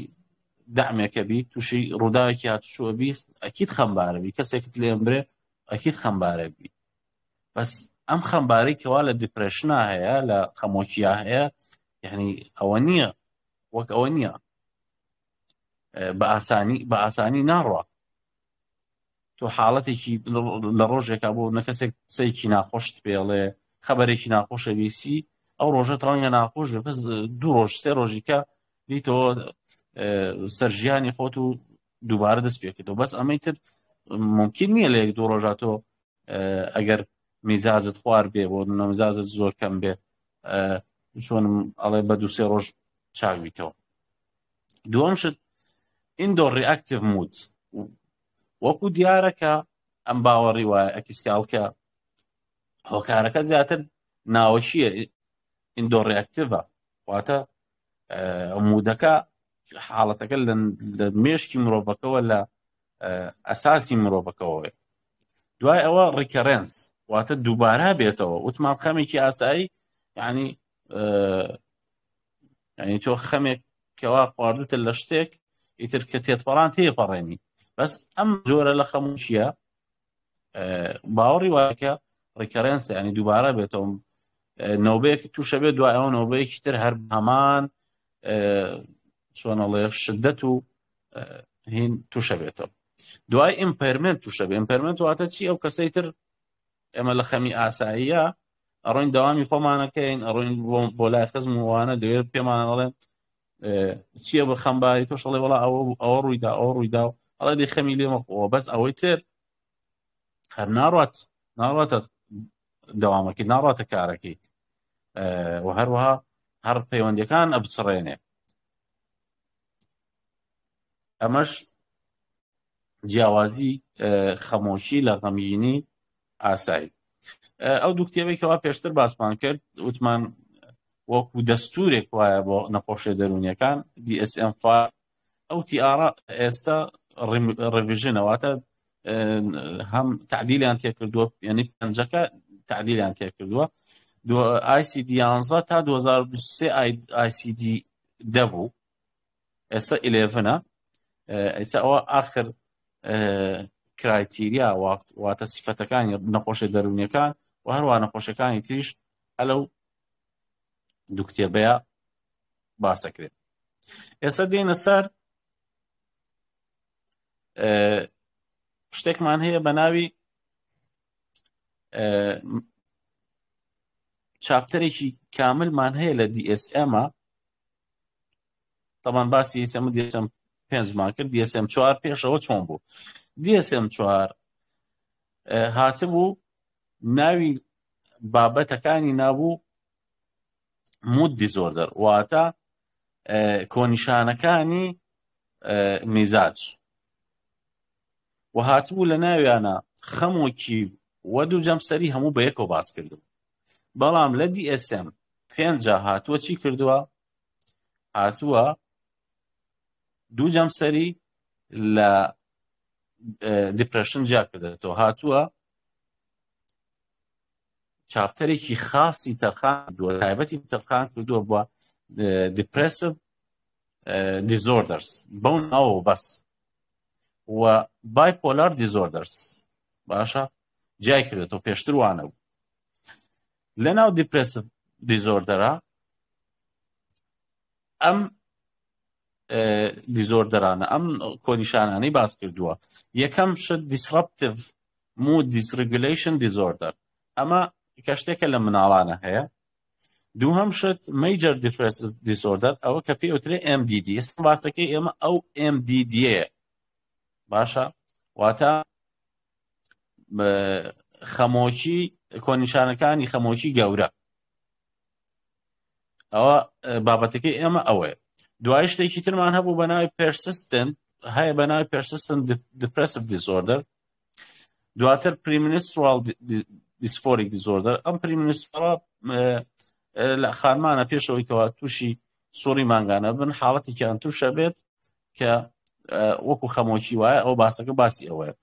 دامێکە بی، تووشی ڕووداوێکی هاتوچووە بی، ئەکید خەمبارە بی، کەسێکت لێم برێ ئەکید خەمبارە بی. بەس ئەم خەمبارەی کەوا لە depression ا هەیە، لە خەمۆکییا هەیە، یعنی ئەوە نییە، وەک ئەوە نییە بە ئاسانی ناڕوا. تۆ حاڵەتێکی لە ڕۆژێکا بۆ نە کەسێک قسەیەکی ناخۆشت پێڵێ، خەبەرێکی ناخۆشە بیسی، ئەو ڕۆژەت ڕەنگە ناخۆش بێ، بەس دوو ڕۆژ سێ ڕۆژیکە دیتەوە سەر ژیانی خۆت و دووبارە دەست پێکردەوە. بەس ئەمەی تر ممکن نییە لە یەک دوو ڕۆژا تۆ ئەگەر میزاجت خوار بێ، بۆ نمونە میزاجت زۆر کەم بێ، چۆنم ئەڵێ بە دوو سێ ڕۆژ چاک بیتەوە. دووەم شت endoreactive mood، وەکو دیارە کە ئەم باوەڕی وایە ئەکیسکال کە هۆکارەکە زیاتر ناوەشیە، endoreactive ە، واتە mood ەکە حاڵەتەکە لە مێشکی مرۆڤەکەوە، لە ئەساسی مرۆڤەکەوە. دوای ئەوە recurrence، واتە دووبارە بێتەوە. وتمان خەمێکی ئاسایی، یعنی تۆ خەمێک کەوا خواردوتە لە شتێک، ئیتر کە تێتپەڕان تێپەڕێنی. بەس ئەم جۆرە لە خەموشیە باوەڕی وایە recurrence، ینی دووبارە بێتەوە، نۆبەیەک تووشە بێت، دوای ئەوە نۆبەیەکی تر هەر هەمان چۆنەڵێ شدەت و هین تووشە بێتەوە. دوای impairment تووشە بێ. impairment واتە چی؟ ئەو کەسەی تر ئێمە لە خەمی ئاساییە ئەڕۆین دەوامی خۆمانەکەین، ئەڕۆین بۆ لای خزم وانە دەوێت پێمان ئەڵێن چییە بە خەمباری، تۆش ئەڵێ وەڵا ئەوە ڕوویدا، ئەوە ڕوویدا، ئەڵێ دی خەمی لێ مەخۆوە. بەس ئەوەی تر هەر ناڕات، ناڕاتە دەوامەکەی، ناڕاتە کارەکەی، و هەروەها هەر پەیوەندەکان ئەبچڕێنێ. ئەمەش جیاوازی خەمۆکی لە غەمگینی ئاسایی. ئەو دوو کتێبێکەوە پێشتر باسمان کرد، وتمان وەکو دەستورێک وایە بۆ نەخۆشیە دەروونیەکان DSM-5، ئەو TR ئێستا revision ە، واتە هەم تعدیلیان تێکردووە، یعنی پەنجەکە تعدیلیان تێکردووە. ICD 11 تا 2023 ICD دەبوو، ئێستا 11ە. ئێستا ئەوە ئاخر criteria، واتە سیفەتەکانی نەخۆشی دەروونیەکان و هەروە نەخۆشەکانی تریش ئەلەو دوو کتێبەیە باسەکرێت. ئێستا دێنە سەر شتێکمان هەیە بە ناوی chapter ێکی کاملمان هەیە لە DSM. طبعا باسی DSM DSM پێنجمان کرد، DSM 4 پێشەوە چۆن بوو؟ DSM 4 هاتبوو ناوی بابەتەکانی نابوو mood disorder، واتە کۆنیشانەکانی میزاج، و هاتبوو لە ناویانە خەمۆکی و دوو جەمسەری هەموو بە یەکەوە باس کردو. بەڵام لە DSM پێنجا هاتووە چی کردووە؟ هاتووە دوو جەمسەری لە depression جیا کردێتەوە، هاتووە chapter ێکی خاصی تەرخان کردووە، تایبەتی تەرخان کردووە بۆ depressive disorders بەو ناوە بەس و bipolar disorders. باشە، جیای کردێتەوە، پێشتر وانە بوو. لە ناو depressive disorder ە ئەم disorder انە، ئەم کۆنیشانانەی باس کردووە. یەکەم شت disruptive mood dysregulation disorder، ئەمە کە شتێکە لە مناڵانە هەیە. دووهەم شت major depressive disorder، ئەوە کە پێ وترێ MDD. ئێستا باسەکەی ئێمە ئەو MDD باشە، واتە خەمۆکی، کۆنیشانەکانی خەمۆکی گەورە. ئەوە بابەتەکەی ئێمە ئەوەیە. دوای شتێکی ترمان هەبوو بە ناوی persistent هەیە بە ناوی persistent depressive disorder، دواتر premenstrual dysphoric disorder. ئەم premenstrual لە خانمانە پێشەوەی کەوا تووشی سوڕی مانگانە بن حاڵەتێکیان تووشە بێت کە وەکو خەمۆکی وایە، ئەو باسەکە باسی ئەوەیە.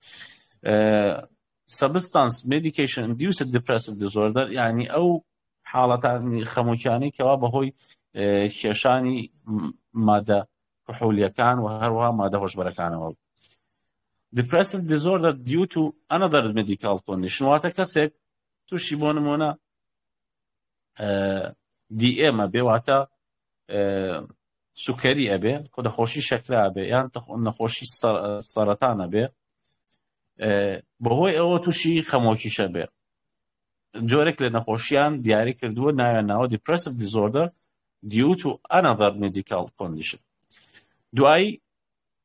Substance medication induced depressive disorder یعنی ئەو حاڵەتانی خەمۆکیانەی کەوا بەهۆی کێشانی مادە کحولیەکان و هەروەها مادە هۆشبەرەکانەوە. Depressive disorder due to another medical condition واتە کەسێک تووشی بۆ نمونە DM ە بێ، واتە سوکەری ئەبێ، خۆ نەخۆشی شەکرە ئەبێ یان نەخۆشی سەرەتان ئەبێ، بەهۆی ئەوە تووشی خەمۆکیشە بێ. جۆرێک لە نەخۆشیان دیاری کردووە ناویان ناوە depressive disorder due to another medical condition. دوایی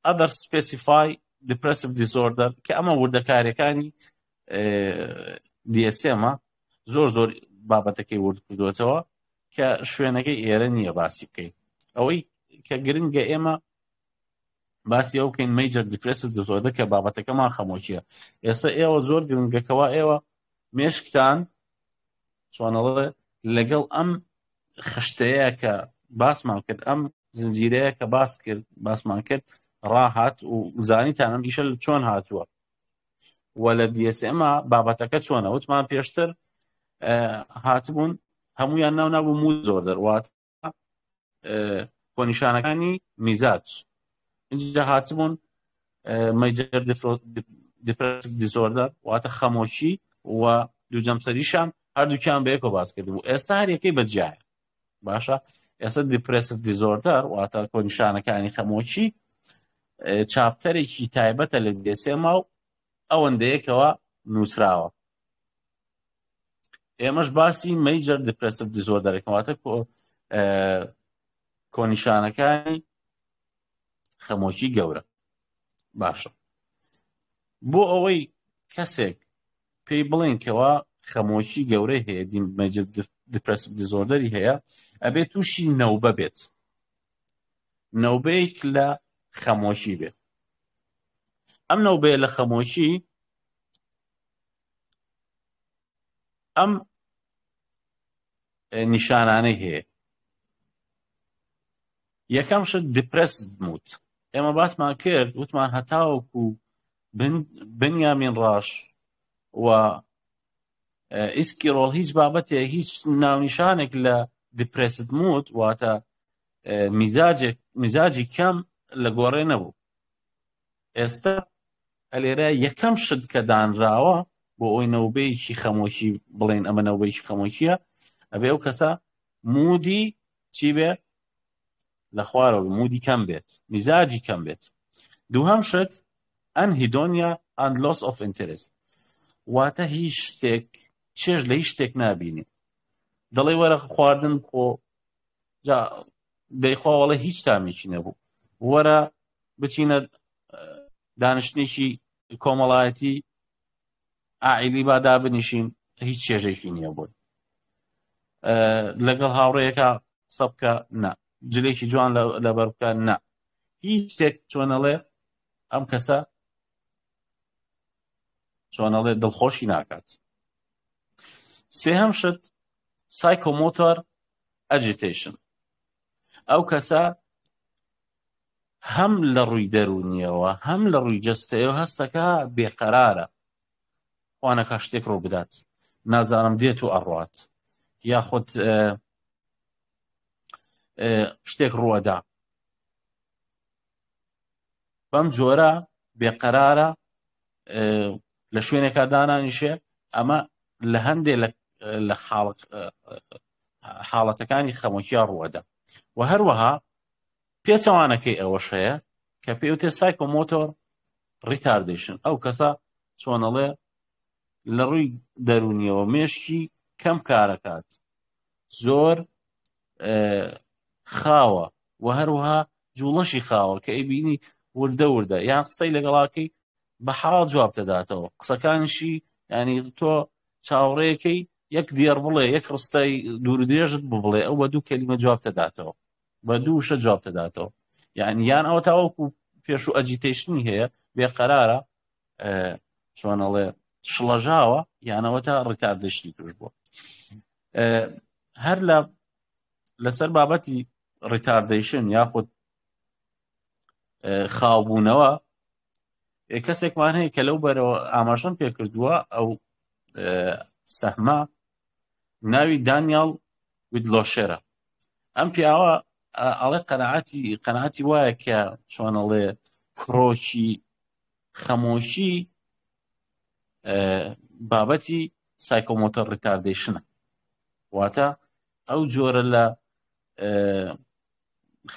other specify depressive disorder کە ئەمە وردەکاریەکانی DSM ە، زۆر زۆر بابەتەکەی ورد کردوێتەوە کە شوێنەکەی ئێرە نییە باسی بکەین. ئەوەی کە گرنگە ئێمە باسی ئەو بکەین major depressive disorder کە بابەتەکەمان خەمۆکیە. ئێستا ئێوە زۆر گرنگەکەەوە ئێوە مێشکتان چۆنەڵێ لەگەڵ ئەم خشتەیە کە باسمان کرد، ئەم زنجیرەیە کە باس کرد باسمان کرد ڕاهات و زانیتان ئەم ئیشە چۆن هاتووە و لە DSM بابەتەکە چۆنە. وتمان پێشتر هاتبوون هەمویان ناو نابوو mood disorder، واتە کۆنیشانەکانی میزاج. اینجا هاتبوون major depressive disorder واتە خەمۆکی و دوو جەمسەریشان هەردووکیان بەیەکەوە باس کردبوو. ئێستا هەر یەکەی بەجیایە. باشە، ئێستا depressive disorder واتە کۆنیشانەکانی خەمۆکی chapter ێکی تایبەتە لە DSM ا و ئەوەندەیەکەوە نووسراوە. ئێمەش باسی major depressive disorder ێک واتە کۆنیشانەکانی خەمۆکی گەورە. باشە، بۆ ئەوەی کەسێک پێی بڵێن کەوا خەمۆکی گەورەی هەیە، major depressive disorder ی هەیە، ئەبێت تووشی نەوبە بێت، نەوبەیەک لە خەمۆکی بێت. ئەم نەوبەیە لە خەمۆکی ئەم نیشانانەی هەیە. یەکەم شت depressed mood. ئێمە باسمان کرد وتمان هەتاوەکو بنیامین ڕاش و ئیسکیرۆڵ هیچ بابەتێ هیچ ناونیشانێک لە depressed mood واتە میزاجێک میزاجی کەم لە گۆڕێ نەبوو. ئێستا ئەلێرە یەکەم شت کە دانراوە بۆ ئەوی نەوبەیەکی خەمۆکی بڵێن ئەمە نەوبەیەکی خەمۆکیە، ئەبێ ئەو کەسە mood ی چی بێ؟ لە خوارەوە mood ی کەم بێت، میزاجی کەم بێت. دووهەم شت anhedonia and loss of interest، واتە هیچ شتێک چێژ لە هیچ شتێک نابینێ. دەڵێ وەرە خواردن بخۆ، جا دەیخوا وەڵێ هیچ تامێکی نەبوو. وەرە بچینە دانیشتنێکی کۆمەڵایەتی ئاعیلی با دابنیشین، هیچ چێژێکی نییە بۆی. لەگەڵ هاوڕێیەکە قسە بکە، نا. جلێکی جوان لەبەر بکە، نا. هیچ شتێک چۆنەڵێ ئەم کەسە چۆنەڵێ دڵخۆشی ناکات. سێهەم شت psychomotor agitation، ئەو کەسە هەم لە ڕووی دەروونیەوە هەم لە ڕووی جەستەیەوە هەستەکە بێقەرارە، خوانەکە شتێک ڕوو بدات، نازانم دێت و ئەڕوات یاخود شتێک ڕووەدا، بەم جۆرە بێقەرارە لە شوێنێکا دانانیشێ. ئەمە لە هەندێ لە حاڵەتەکانی خەمۆکیا ڕووەدا. و هەروەها پێچەوانەکەی ئەوەش هەیە کە پێوتێ psychomotor retardation. ئەو کەسە چۆنەڵێ لە ڕووی دەرونیەوە مێشکی کەم کارەکات، زۆر خاوە و هەروەها جوڵەشی خاوە کە ئەیبینی وردە وردە یان قسەی لەگەڵاکەی بە حاڵ جواب دەداتەوە، قسەکانیشی ینی تۆ چاوەڕێیەکەی یەک دێڕ بڵێ، یەک ڕستای دوور درێژت بڵێ، ئەو بە دوو کەلیمە جواب دەداتەوە. بە دوو وشە جواب دەداتەوە یعنی یان ئەوە تاوەکو پێش و agitation ی هەیە بێقەرارە چۆنەڵێ شڵەژاوە یانەوە تا retardation ی توش بووە هەر لە لەسەر بابەتی retardation یاخود خاوبوونەوە کەسێکمان هەیە کە لەو بەرەوە ئاماژەم پێکردووە ئەو سەهما ناوی دانیال ویدلۆشێرە ئەم پیاوە ئەڵێ قەنەعاتی قەناعەتی وایە کە چۆنەڵێ کرۆکی خەمۆکی بابەتی psychomotor retardation ە واتە ئەو جۆرە لە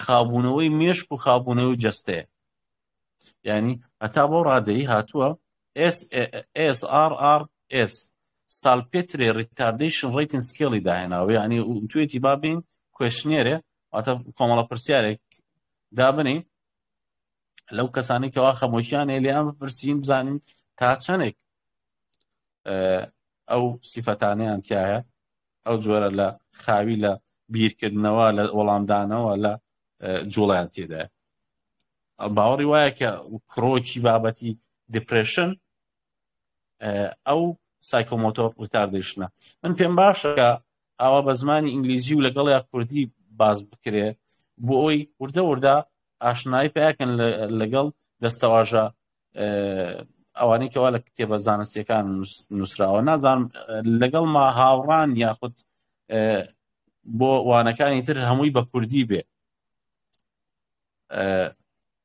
خاوبوونەوەی مێشک و خاوبوونەوەی جەستەیە یعنی هەتا بۆ ڕادەی هاتووە SRRS Salpeter Retardation Rating Scale ی داهێناوە یعنی توێتی بابین questionnaire ێ واتە کۆمەڵە پرسیارێک دابنین لەو کەسانی کەوا خەمۆکیان هەیە لێیان بپرسین بزانین تا چەندێک ئەو سیفەتانەیان تایە ئەو جۆرە لە خاوی لە بیرکردنەوە لە وەڵامدانەوە لە جوڵیان تێدایە باوەڕی وایە کە کرۆکی بابەتی depression ئەو psychomotor retardation ە من پێم باشە کە ئاوا بە زمانی ئینگلیزی و لەگەڵ یا کوردی باز بکرێ بۆ ئەوی وردە وردە ئاشنایی پیاکەن لەگەڵ دەستەواژە ئەوانەی کەوا لە کتێبە زانستیەکان نووسراوە نازانم لەگەڵ ما هاوڕان یاخود بۆ وانەکانی تر هەمووی بە کوردی بێ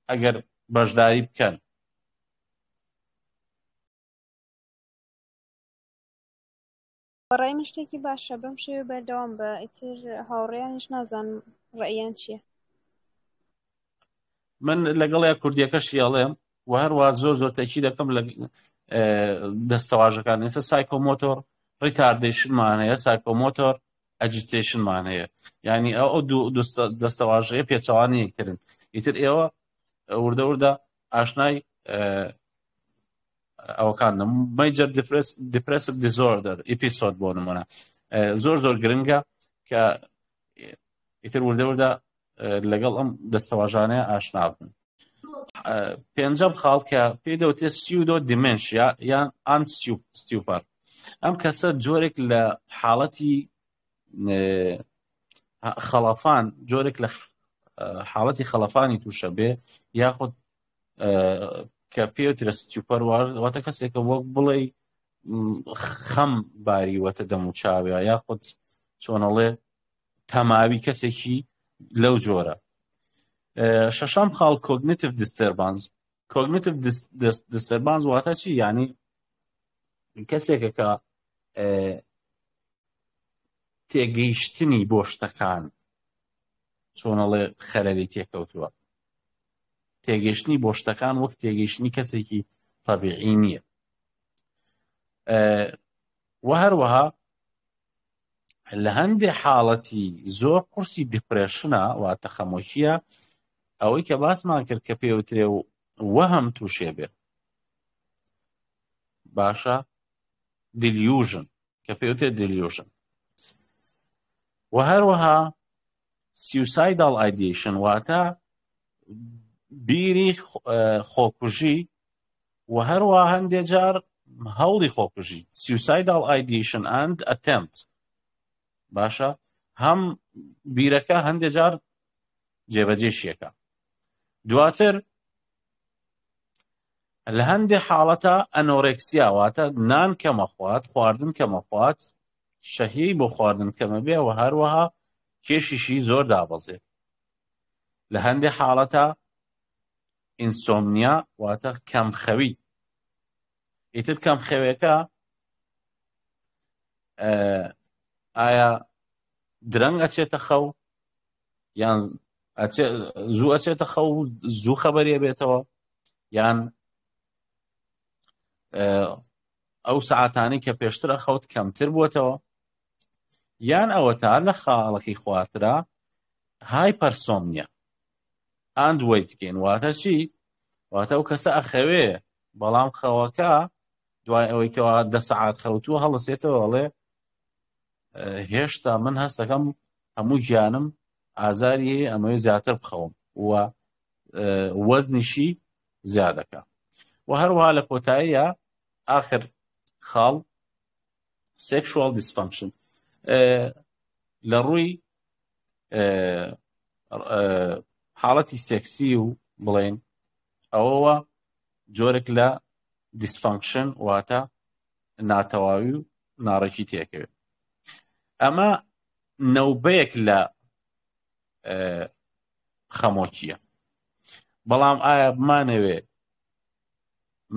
ئەگەر بەشداری بکەن. بەڕای من شتێکی باشە بەم شێوە بەردەوام بە ئیتر هاوڕێیانیش نازانم ڕەئیان چییە. من لەگەڵ یا کوردیەکەشی ئەڵێم و هەروە زۆر زۆر تەکی دەکەم لە دەستەواژەکان ئێستا psychomotor retardation مان هەیە psychomotor agitation مان هەیە یعنی ئەو دوو دەستەواژەیە پێچەوانی یەکترن ئیتر ئێوە وردە وردە ئاشنای ئەوەکان major depressive disorder episode بۆ نمونە زۆر زۆر گرنگە کە ئیتر وردە وردە لەگەڵ ئەم دەستەواژانەیە ئاشنا بن پێنجەم خاڵ کە پێی دەوتێ pseudo dementia یان and stupor ئەم کەسە جۆرێک لە حاڵەتی خەڵەفان جۆرێک لە حاڵەتی خەڵەفانی تووشە بێ یاخود کە پێوترە stupor واتە کەسێکە وەک بڵێ خەم باریوەتە دەم و چاوە یاخود چۆنەڵێ تەماوی کەسێکی لەو جۆرە شەشەم خاڵ cognitive disturbance cognitive disturbance واتە چی یعنی کەسێکە کە تێگەیشتنی بۆ شتەکان چۆنەڵێ خەلەلی تێکەوتووە تێگەیشتنی بۆ شتەکان وەک تێگەیشتنی کەسێکی طبیعی نییە و هەروەها لە هەندێ حاڵەتی زۆر قورسی depression ە واتە خەمۆکیە ئەوەی کە باسمان کرد کە پێوترێ و وەهم تووشێ بێ باشە delusion کە پێوتێ delusion و هەروەها suicidal ideation واتە بیری خۆکوژی و هەروە هەندێ جار هەوڵی خۆکوژی suicidal ideation and attempt باشە هەم بیرەکە هەندێ جار جێبەجێشیەکە دواتر لە هەندێ حاڵەتە anorexia واتە نان کەمەخوات خواردن کەمەخوات شەهیەی بۆ خواردن کەمە بێ و هەروەها کێشیشی زۆر دابەزێت لە هەندێ حاڵەتە insomnia واتە کەمخەوی ئیتر کەمخەوێکە ئایا درەنگ ئەچێتە خەو یان زوو ئەچێتە خەو زوو خەبەریە بێتەوە یان ئەو سەعاتانەی کە پێشتر ئەخەوت کەمتر بووەتەوە یان ئەوەتا لە خاڵەکەی خوارترا hypersomnia and weight gain واتە چی واتە ئەو کەسە ئەخەوێ بەڵام خەوەکە دوای ئەوەی کەوا دە سەعات خەوتووە هەڵسێتەوە ئەڵێ هێشتا من هەستەکەم هەموو گیانم ئازاری هەیە ئەمەوێ زیاتر بخەوم و وەزنیشی زیادەکە و هەروەها لە کۆتاییە ئاخر خاڵ sexual dysfunction لە ڕووی حاڵەتی سێکسی و بڵێن ئەوەوە جۆرێک لە dysfunction واتە ناتەواوی و ناڕێکی تێکەوێت. ئەمە نەوبەیەک لە خەمۆکیە. بەڵام ئایا بمانەوێ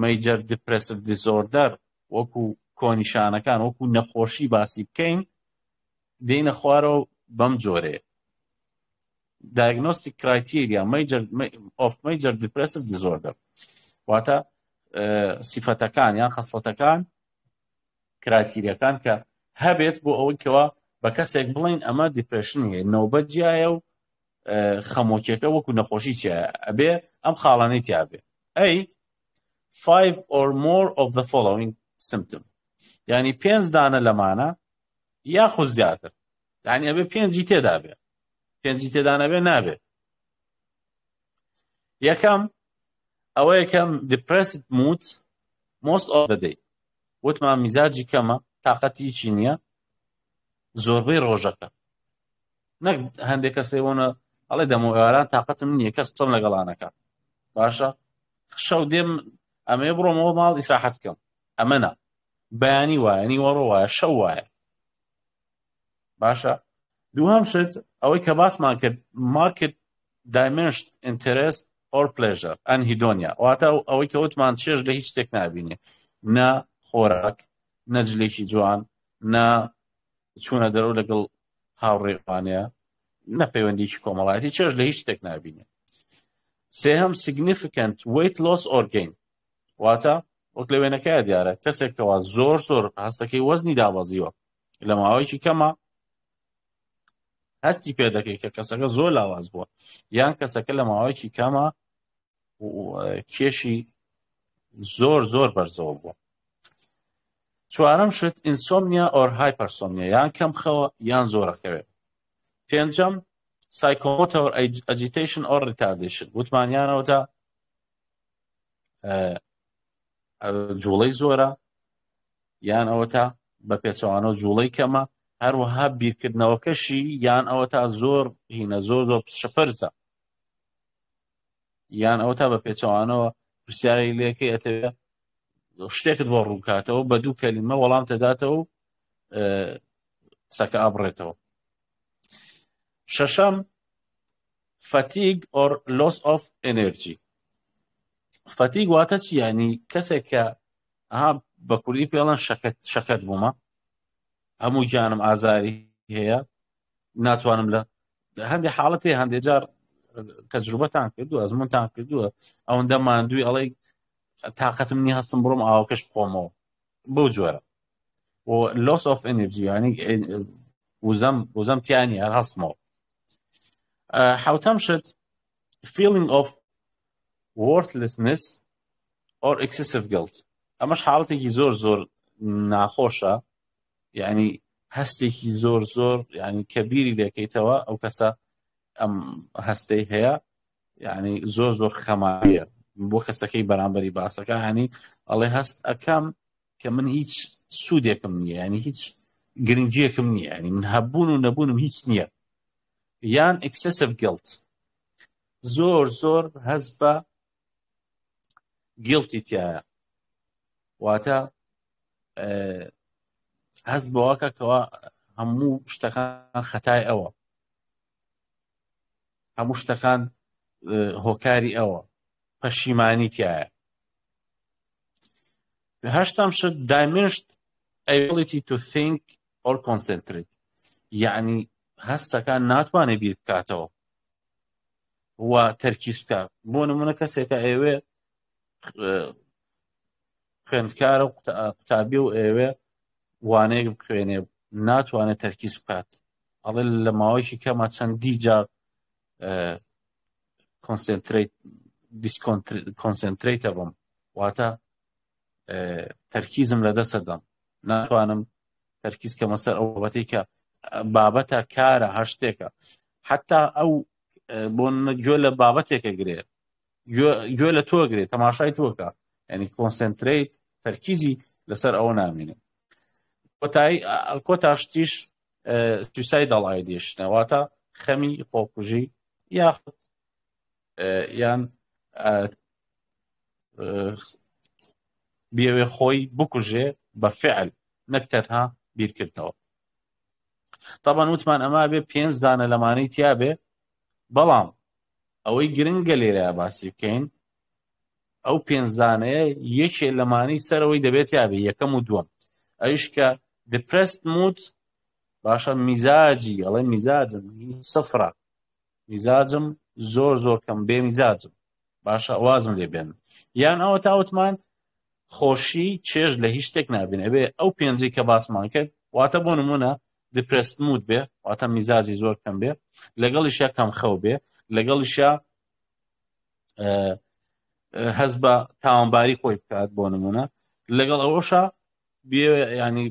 major depressive disorder وەکو کۆنیشانەکان وەکو نەخۆشی باسی بکەین دێینە خوارەوە بەم جۆرەیە diagnostic criteria major of major depressive disorder واتە سیفەتەکان یان خەسڵەتەکان criteria کان کە هەبێت بۆ ئەوەی کەوا بە کەسێک بڵین ئەمە depression هەیە نەوبەت جیایە و خەمۆکیەکە وەکو نەخۆشی چیایە ئەبێ ئەم خاڵانەی تیاابێ ئەی five or more of the following symptom یعنی پێنج دانە لەمانە یاخود زیاتر یعنی ئەبێ پێنجی تێدا بێ پێنجی تێدا نەبێ نابێ یەکەم ئەوە یەکەم depressed mood most of the day وتمان میزاجی کەمە تااقەتی هیچی نییە زۆربەی ڕۆژەکە نەک هەندێک کەسێوەنە ئەڵێ دەمەوەاران تااقەتم نییە کەس قسەم لەگەڵانەکە باشە شەو دێم ئەمەیە بڕۆمەوە ماڵ ئیسراحەت کەم ئەمە نا بەیانی وایە نیوەڕۆ وایە شەو وایە باشە دووهەم شت ئەوەی کە باسمان کرد marked diminished interest or pleasure anhedonia واتە ئەوەی کە وتمان چێژ لە هیچ شتێک نابینێ نە خۆراک نە جلێکی جوان نە چوونە دەرەوە لەگەڵ هاوڕێوانەیە نە پەیوەندیکی کۆمەڵایەتی چێژ لە هیچ شتێک نابینێ. سێهەم significant weight loss or gain واتە وەک لە وێنەکەیا دیارە کەسێک کەوا زۆر زۆر هەستەکەی وەزنی دابەزیوە لە ماوەیەکی کەمە هەستی پێ دەکەی کە کەسەکە زۆر لاواز بووە یان کەسەکە لە ماوەیەکی کەمە کێشی زۆر زۆر بەرزەوە بووە. چوارەم شت insomnia or hypersomnia یان کەم خەوە یان زۆرە خەوێت. پێنجەم psychomotor agitation or retardation وتمانیانەوە تا جوڵەی زۆرە یان ئەوە تا بە پێچەوانەوە جوڵەی کەمە هەروەها بیرکردنەوەکەشی یان ئەوە تا زۆر هینە زۆر زۆر شپرزە یان ئەوە تا بە پێچەوانەوە پرسیارێک لەکەی ئەتەوێ شتێکت بۆ ڕوونکاتەوە بە دوو کەلیمە وەڵام تەداتەوە و قسەکە ئابڕێتەوە. شەشەم fatigue or loss of energy fatigue واتە چی؟ ینی کەسێک کە ئەها بە کوردی پێڵەن شەکەت شەکەت بوومە هەموو گیانم ئازاری هەیە ناتوانم لە هەندێک حاڵەتی هەندێک جار تەجروبەتان کردووە ئەزمونتان کردووە ئەوەندە ماندووی ئەڵێ تااقەتم نیە هەستم بڕۆم ئاوەکەش بخۆمەوە بەو جۆرە و loss of energy ینی وزەم وزەم تیانی هەر هەستمەوە. حوتەم شت feeling of worthlessness or excessive guilt ئەمەش حاڵەتێکی زۆر زۆر ناخۆشە یعنی هەستێکی زۆر زۆر یعنی کە بیری لێکەیتەوە ئەو کەسە ئەم هەستەی هەیە یعنی زۆر زۆر خەماویە بۆ کەسەکەی بەرامبەری باسەکە هەنی ئەڵێ هەست ئەەکەم کە من هیچ سوودێکم نییە ینی هیچ گرنگیەکم نییە ینی من هەبوون و نەبوونم هیچ نییە یان excessive guilt زۆر زۆر هەست بە guilty تایە واتە هەست بەوەکە کەوا هەموو شتەکان خەتای ئەوە هەموو شتەکان هۆکاری ئەوە پەشیمانی تایە. هەشتەم شت diminished ability to think or concentrate یعنی هەستەکان ناتوانێت بیر بکاتەوە و تەرکیز بکات. بۆ نمونە کەسێکە ئەوێ خوێندکارە و قوتابی و ئەوێ وانەیەک بخوێنێ ناتوانێت تەرکیز بکات ئەڵێ لە ماوەیەکی کەمە چەندی جار concentrate disconcentrate بم واتە تەرکیزم لە دەسە دەم ناتوانم تەرکیز کەمە سەر ئەو بابەتەی کە بابەتە کارە هەر شتێکە. حتا ئەو بۆ گوێ لە بابەتێکە گرێ گوێ لە تۆ گرێ تەماشای تۆکە ینی concentrate تەرکیزی لەسەر ئەوە نامێنێ کۆتایی کۆتا شتیش suicidal ideation ە واتە خەمی خۆکوژی یاخود یان بیەوێ خۆی بکوژێ بە فعل نەک تەنها بیرکردنەوە تاوان وتمان ئەمە بێ پێنج دانە لەمانەی تیاابێ بەڵام ئەوەی گرنگە لێرە باسی بکەین ئەو پێنج دانەیە یەکێ لەمانەی سەرەوەی دەبێت تیاابێ یەکەم و دووەم ئەویش کە depressed mood باشە میزاجی ئەڵێ میزاجم سفرە میزاجم زۆر زۆر کەم بێ میزاجم باشە وازم لێ بێن یان ئەوە تاوتمان خۆشی چێژ لە هیچ شتێک نابین ئەبێ ئەو پێنجەی کە باسمان کرد واتە بۆ نمونە depressed mood بێ واتە میزاجی زۆر کەم بێ لەگەڵیشیا کەم خەو بێ لەگەڵیشیا هەست بە تاوانباری خۆی بکات بۆ نمونە لەگەڵ ئەوەشا ینی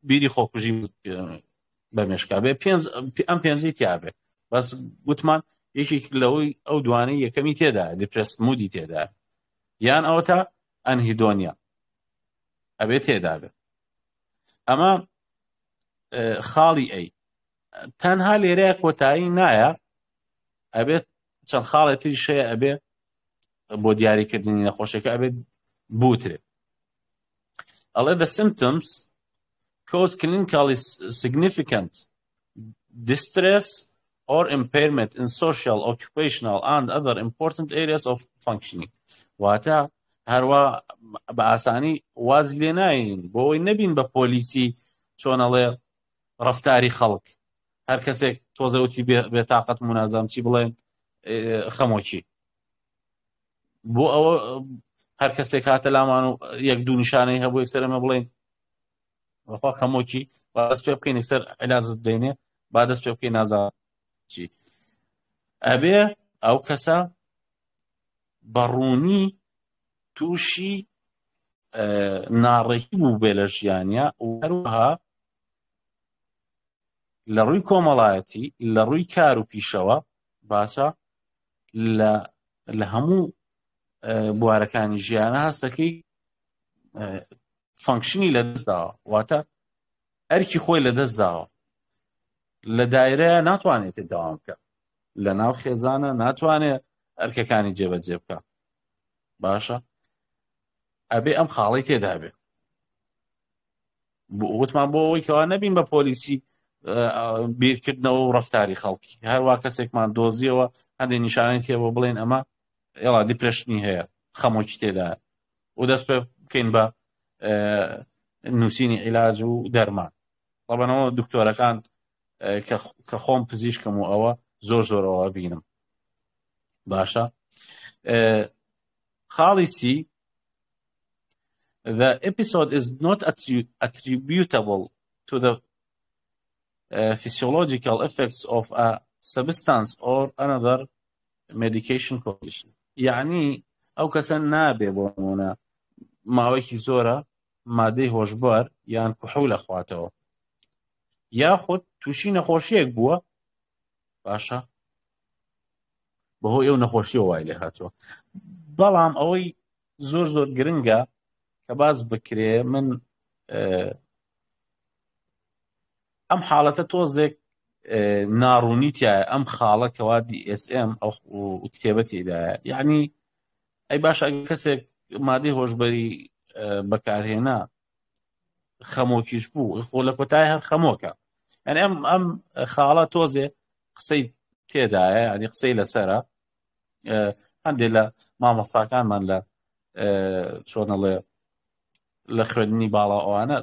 بیری خۆکوژی بە مێشکا بێ پێنج ئەم پێنجەی تیاابێ بەس گوتمان یەکێک لەوەی ئەو دوانەی یەکەمی تێدا depressed mood ی تێدا یان ئەوە تا anhedonia ئەبێ تێدا بێت ئەمە خاڵی ئەی تەنها لێرەیە کۆتایی نایە ئەبێت چەند خاڵێ تریش هەیە ئەبێ بۆ دیاریکردنی نەخۆشیەکە ئەبێت بوترێت ئەڵێ the symptoms cause clinically significant distress or impairment in social, occupational and other important areas of functioning واتە هەروە بە ئاسانی واز لێ ناین بۆ ئەوەی نەبین بە پۆلیسی چۆنەڵێ ڕفتاری خەڵک هەر کەسێک تۆزەوتی بێتاقەت منازام چی بڵێن خەمۆکی بۆ ئەوە هەر کەسێک هاتە لامان و یەک دوو نیشانەی هەبوو یەکسەر ئەمە بڵێن وەخوا خەمۆکی با دەست پێ بکەین یەکسەر عیلاجت بدەینێ با دەست پێ بکەین نازانم چی ئەبێ ئەو کەسە بە ڕوونی تووشی ناڕێکی بوو بێ لە ژیانیا و هەروەها لە ڕووی کۆمەڵایەتی لە ڕووی کار و پیشەوە باشە لە لە هەموو بوارەکانی ژیانە هەستەکەی function ی لەدەستداوە واتە ئەرکی خۆی لەدەستداوە لە دایرەیە ناتوانێت داوام بکە لە ناو خێزانە ناتوانێت ئەرکەکانی جێبەجێ بکە باشە ئەبێ ئەم خاڵی تێدا بێ وتمان بۆ ئەوەی کەوا نەبین بە پۆلیسی بیرکردنەوە و ڕفتاری خەڵکی هەروە کەسێکمان دۆزیەوە هەندێک نیشانەی تێبوو بڵێن ئەمە ئێڵا depression ی هەیە خەمۆکی تێدا و دەست پێ بکەین بە نووسینی عیلاج و دەرمان ڕەبەنەوە دکتۆرەکان کە خۆم پزیشکم و ئەوە زۆر زۆرەوە بینم باشە خاڵی سی The episode is not attributable to the physiological effects of a substance or another medication condition. یعنی ئەو کەسە نابێ بۆ نمونە ماوەیەکی زۆرە مادەی هۆشبەر یان کحول ئەخواتەوە یاخود تووشی نەخۆشیەک بووە باشە بەهۆی ئەو نەخۆشیەوە وای لێ هاتووە بەڵام ئەوەی زۆر زۆر گرنگە کە باز بکرێ من ئەم حاڵەتە تۆزێک ناڕوونی تایە ئەم خاڵە کەوا DSM ئەو کتێبە تێدایە یعنی ئەی باشە کەسێک مادەی هۆشبەری بەکارهێنا خەمۆکیش بوو خۆ لە کۆتای هەر خەمۆکە یعنی ئەم ئەم خاڵە تۆزێ قسەی تێدایە ینی قسەی لەسرە هەندێک لە مامۆستاکانمان لە چۆنەڵێ لە خوێندنی باڵا ئەوانە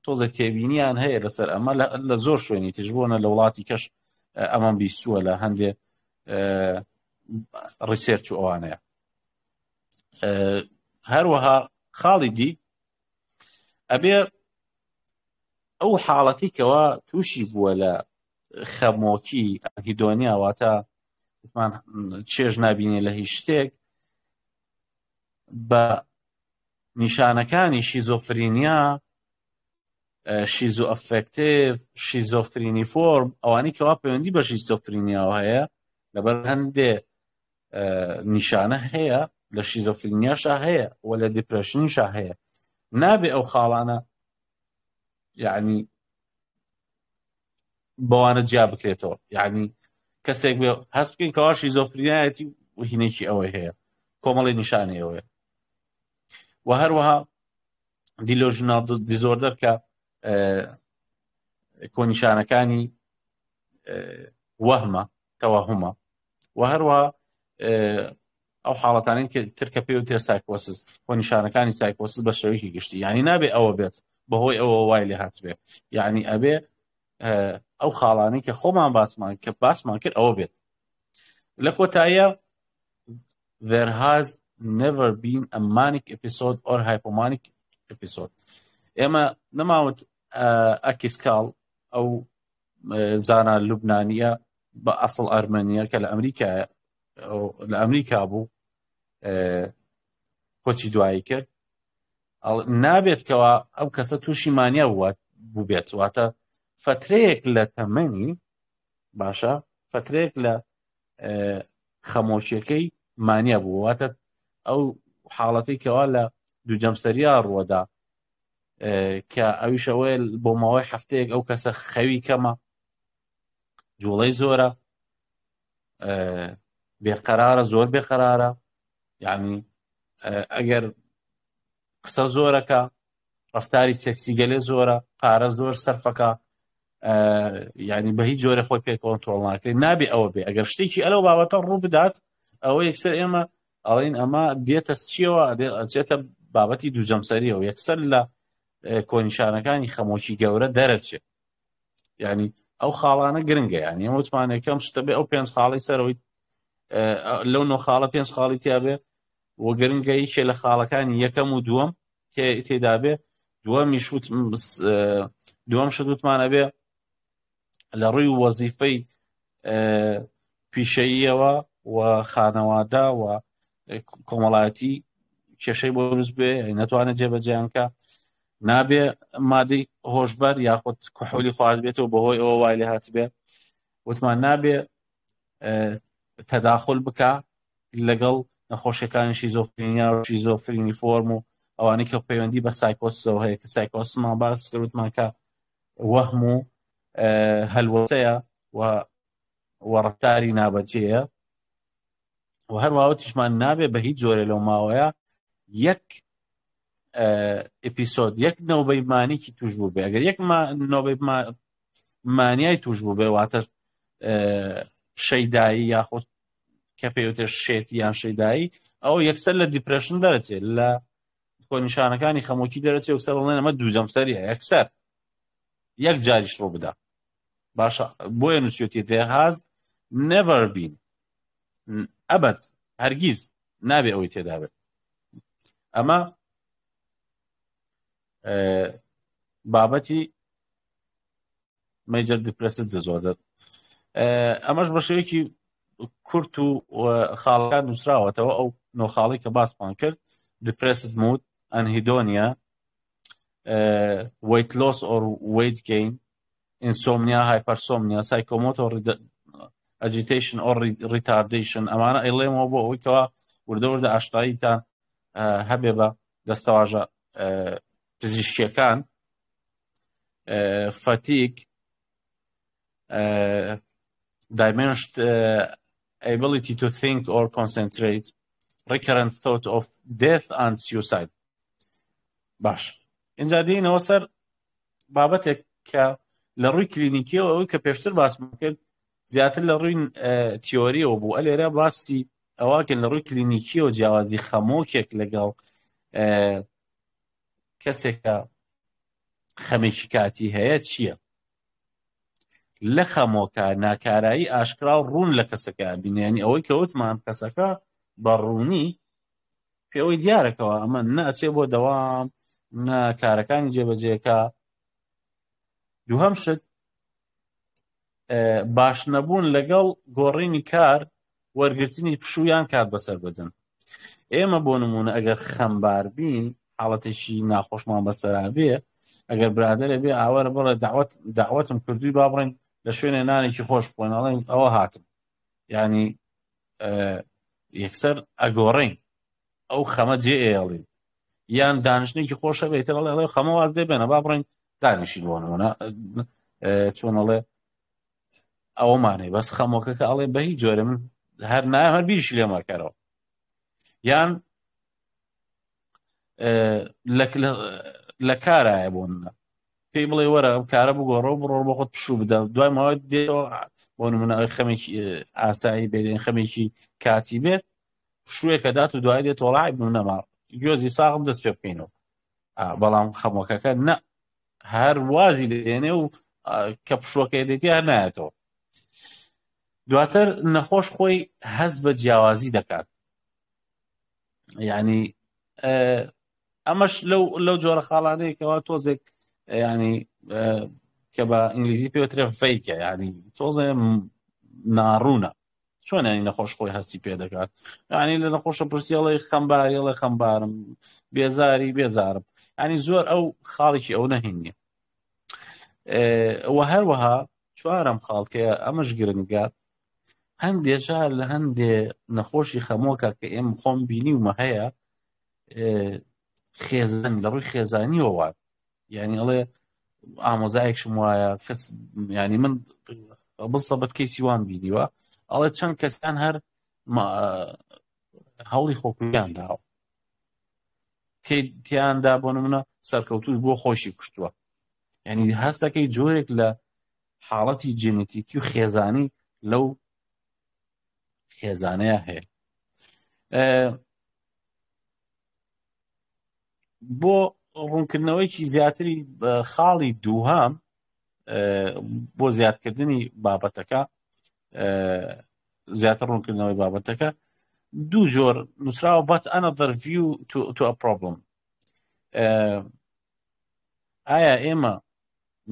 تۆزە تێبینیان هەیە لەسەر ئەمە لە زۆر شوێنی تش بۆنە لە وڵاتی کەش ئەمان بیستووە لە هەندێ research و ئەوانەیە هەروەها خاڵی دی ئەبێ ئەو حاڵەتی کەوا تووشی بووە لە خەمۆکی anhedonia واتە چێژ نبینێ لە هیچ شتێک بە نیشانەکانی شیزۆفرینیا schizoaffective، schizophreniform، ئەوانەی کەوا پەیوەندی بە شیزۆفرینیاوە هەیە، لەبەر هەندێ نیشانە هەیە لە شیزۆفرینیاشا هەیە و لە depression یشا هەیە. نابێ ئەو خاڵانە یعنی بەوانە جیا بکرێتەوە، یعنی کەسێک بێ هەست بکەین کەوا شیزۆفرینایەتی و هینێکی ئەوەی هەیە، کۆمەڵی نیشانەی ئەوەیە. و هەروەها delusional disorder کە کۆنیشانەکانی وەهمە، تەوەهمە. و هەروەها ئەو حاڵەتانەی کە ترکە پێ وترێ سایکۆسس، کۆنیشانەکانی سایکۆسس بە شێوەیەکی گشتی، یعنی نابێ ئەوە بێت بەهۆی ئەوە وای لێ هاتبێ، یعنی ئەبێ ئەو خاڵانەی کە خۆمان باسمان کە باسمان کرد ئەوە بێت. لە کۆتاییە there has never been a manic episode or hypomanic episode. ئێمە نەماوت ئەکیسکاڵ ئەو زانا لوبنانیە بە ئەسڵ ئەرمەنیە کە لە ئەمریکا لە ئەمریکا بوو کۆچی دوایی کرد، نابێت کەوا ئەو کەسە تووشی مانیا بوو بێت، واتە فترەیەک لە تەمەنی باشە، فترەیەک لە خەمۆشیەکەی مانیا بوو، واتە ئەو حاڵەتی کەوا لە دوو جەمسەریا ڕووەدا کە ئەویشەوەی بۆ ماوەی هەفتەیەک ئەو کەسە خەوی کەمە، جوڵەی زۆرە، بێقەرارە، زۆر بێقەرارە، یعنی ئەگەر قسە زۆرەکە، ڕفتاری سێکسی گەلێ زۆرە، پارە زۆر سەرفەکە، یعنی بە هیچ جۆرە خۆی پێ کۆنترۆڵ ناکرێت. نابێ ئەوە بێ. ئەگەر شتێکی ئەلەو بابەتە ڕوو بدات، ئەوە یەکسەر ئێمە ئەڵێین ئەمە دێتە چیەوە، ئەچێتە بابەتی دوو جەمسەریەوە، یەکسەر لە کۆنیشانەکانی خەمۆکی گەورە دەرەچێت. یعنی ئەو خاڵانە گرنگە. یعنی ئێمە وتمان یەکەم شتە بێ ئەو پێنج خاڵی سەرەوەی، لەو نۆ خاڵە پێنج خاڵی تیا بێ و گرنگە یەکێ لە خاڵەکانی یەکەم و دووەم تێدا بێ. دووەم شت وتمان ئەبێ لە ڕووی وەزیفەی پیشەییەوە و خانەوادە و کۆمەڵایەتی کێشەی بۆ دروست بێ، نەتوانێت جێبەجێیان کە. نابێ مادەی هۆشبەر یاخود کحولی خوارد بێتەوە بەهۆی ئەوە وای لێ هاتبێ. وتمان نابێ تەداخل بکە لەگەڵ نەخۆشیەکانی شیزۆفرینیا و schizophreniform و ئەوانەی کە پەیوەندی بە سایکۆسەوە هەیە، کە سایکۆسمان باس کرد وتمان کە وەهم و هەلوەسەیە و ڕەفتاری نابەجێیە. و هەروەها وتیشمان نابێ بە هیچ جۆرێ لەو ماوەیە یەک episode، یەک نەوبەی مانیکی توش بوو بێ. ئەگەر یەک نۆبەی مانیای توش بوو بێ، واتە شەیدایی یاخود کە پێوتێ شێتی یان شەیدایی، ئەو یەکسەر لە depression دەرەچێت، لە کۆنیشانەکانی خەمۆکی دەرەچێت و سەر بڵێن ئەمە دوو جەمسەریە، یەکسەر یەک جاریش ڕوو بدا. باشە، بۆیە نووسیوتی there has never been، ئەبەد هەرگیز نابێ ئەوەی تێدا بێت. ئەمە بابەتی major depressive disorder. ئەمەش بە شێوەیەکی کورت و خاڵەکان نووسراوەتەوە، ئەو نۆ خاڵی کە باسمان کرد: depressed mood، anhedonia، weight loss or weight gain، insomnia، hypersomnia، psychomotor agitation or retardation. ئەمانە ئەیڵێمەوە بۆ ئەوەی کەوا وردە وردە ئاشتاییتان هەبێ بە دەستەواژە پزیشکیەکان. Fatigue، diminished ability to think or concentrate، recurrent thought of death and suicide. باش، اینجا دێینەوە سەر بابەتێک کە لە ڕووی کلینیکیەوە ئەوەی کە پێشتر باسمان کرد زیاتر لە ڕووی تیۆریەوە بوو. ئەلێرە باسی ئەوەکەن لە ڕووی کلینیکیەوە جیاوازی خەمۆکێک لەگەڵ کەسێکە خەمێکی کاتی هەیە چییە. لە خەمۆکە ناکارایی ئاشکرا و ڕوون لە کەسەکە بینیانی، ئەوەی کەوتمان کەسەکە بە ڕوونی پێوەی دیارەکەوە ئەمە نەچێ بۆ دەوام، نە کارەکانی جێبەجێکە. دووهەم شت باش نەبوون لەگەڵ گۆڕینی کار، وەرگرتنی پشوویان کات بەسەر بدەن. ئێمە بۆ نمونە ئەگەر خەمبار بین، حاڵەتێکی ناخۆشمان بەسەرا بێ، ئەگەر برادەرێ بێ ئاوەرە بڵێ داوت داوەتم کردووی با بڕین لە شوێنێ نانێکی خۆش بخۆین ئەڵێن ئەوە هاتم یعنی یەکسەر ئەگۆڕین ئەو خەمە جێ ئێڵین یان دانیشتێکی خۆشە بێتر ئەڵێ ئەڵێ خەمە واز لێ بێنە با بڕین دانیشین بۆ نمونە چۆن ئەڵێ ئەوەمانەی بەس خەمۆکەکە ئەڵێ بە هیچ جۆرە من هەر نایە هەر بیریشی لێ مەکەرەوە یان لە کارایە بۆ منە پێی بڵێ وەرە ئەم کارە بگۆڕە و بڕۆ بۆ خۆت پشوو بدە دوای ماوە دێەوە بۆ نمونە ئەوەی خەمێکی ئاسایی بێت یان خەمێکی کاتی بێت پشوویەکە دات و دوای دێت وەڵا بم نەما گوێزی ساغم دەست پێ بکەینەوە بەڵام خەمۆکەکە نە هەر وازی لێنێ و کە پشووەکەی دێتی هەر نایەتەوە دواتر نەخۆش خۆی هەست بە جیاوازی دەکات یعنی ئەمەش لەو لەو جۆرە خاڵانەیە کەوا تۆزێک ینی کە بە ئینگلیزی پێوترێ فەیکە ینی تۆزێ ناڕوونە چۆن ینی نەخۆش خۆی هەستی پێ دەکات ینی لە نەخۆشە پرسیڵی خەمباری ئەڵێ خەمبارم بێزاری بێزارم ینی زۆر ئەو خاڵێکی ئەو نەهین نیە و هەروەها چوارم خاڵکەیە ئەمەش گرنگە هەندێ جار لە هەندێ نەخۆشی خەمۆکە کە ئێم خۆم بینیومە هەیە خێزان لە ڕووی خێزانیەوە وات یعنی ئەڵێ ئامۆزایەکشم وایە کەس ینی من بسەبت کەیسی وان بینیوە ئەڵێ چەند کەسان هەر هەوڵی خۆکوژیان داوە تیاندا بۆ نمونە سەرکەوتوش بۆ خۆشی کوشتووە یعنی هەستەکەی جۆرێک لە حاڵەتی جێنێتیکی و خێزانی لەو خێزانەیە هەیە بۆ ڕوونکردنەوەیکی زیاتری خاڵی دووهام بۆ زیادکردنی بابەتەکە زیاتر ڕوونکردنەوەی بابەتەکە دوو جۆر نووسراوە but another view to, to a problem ئایا ئێمە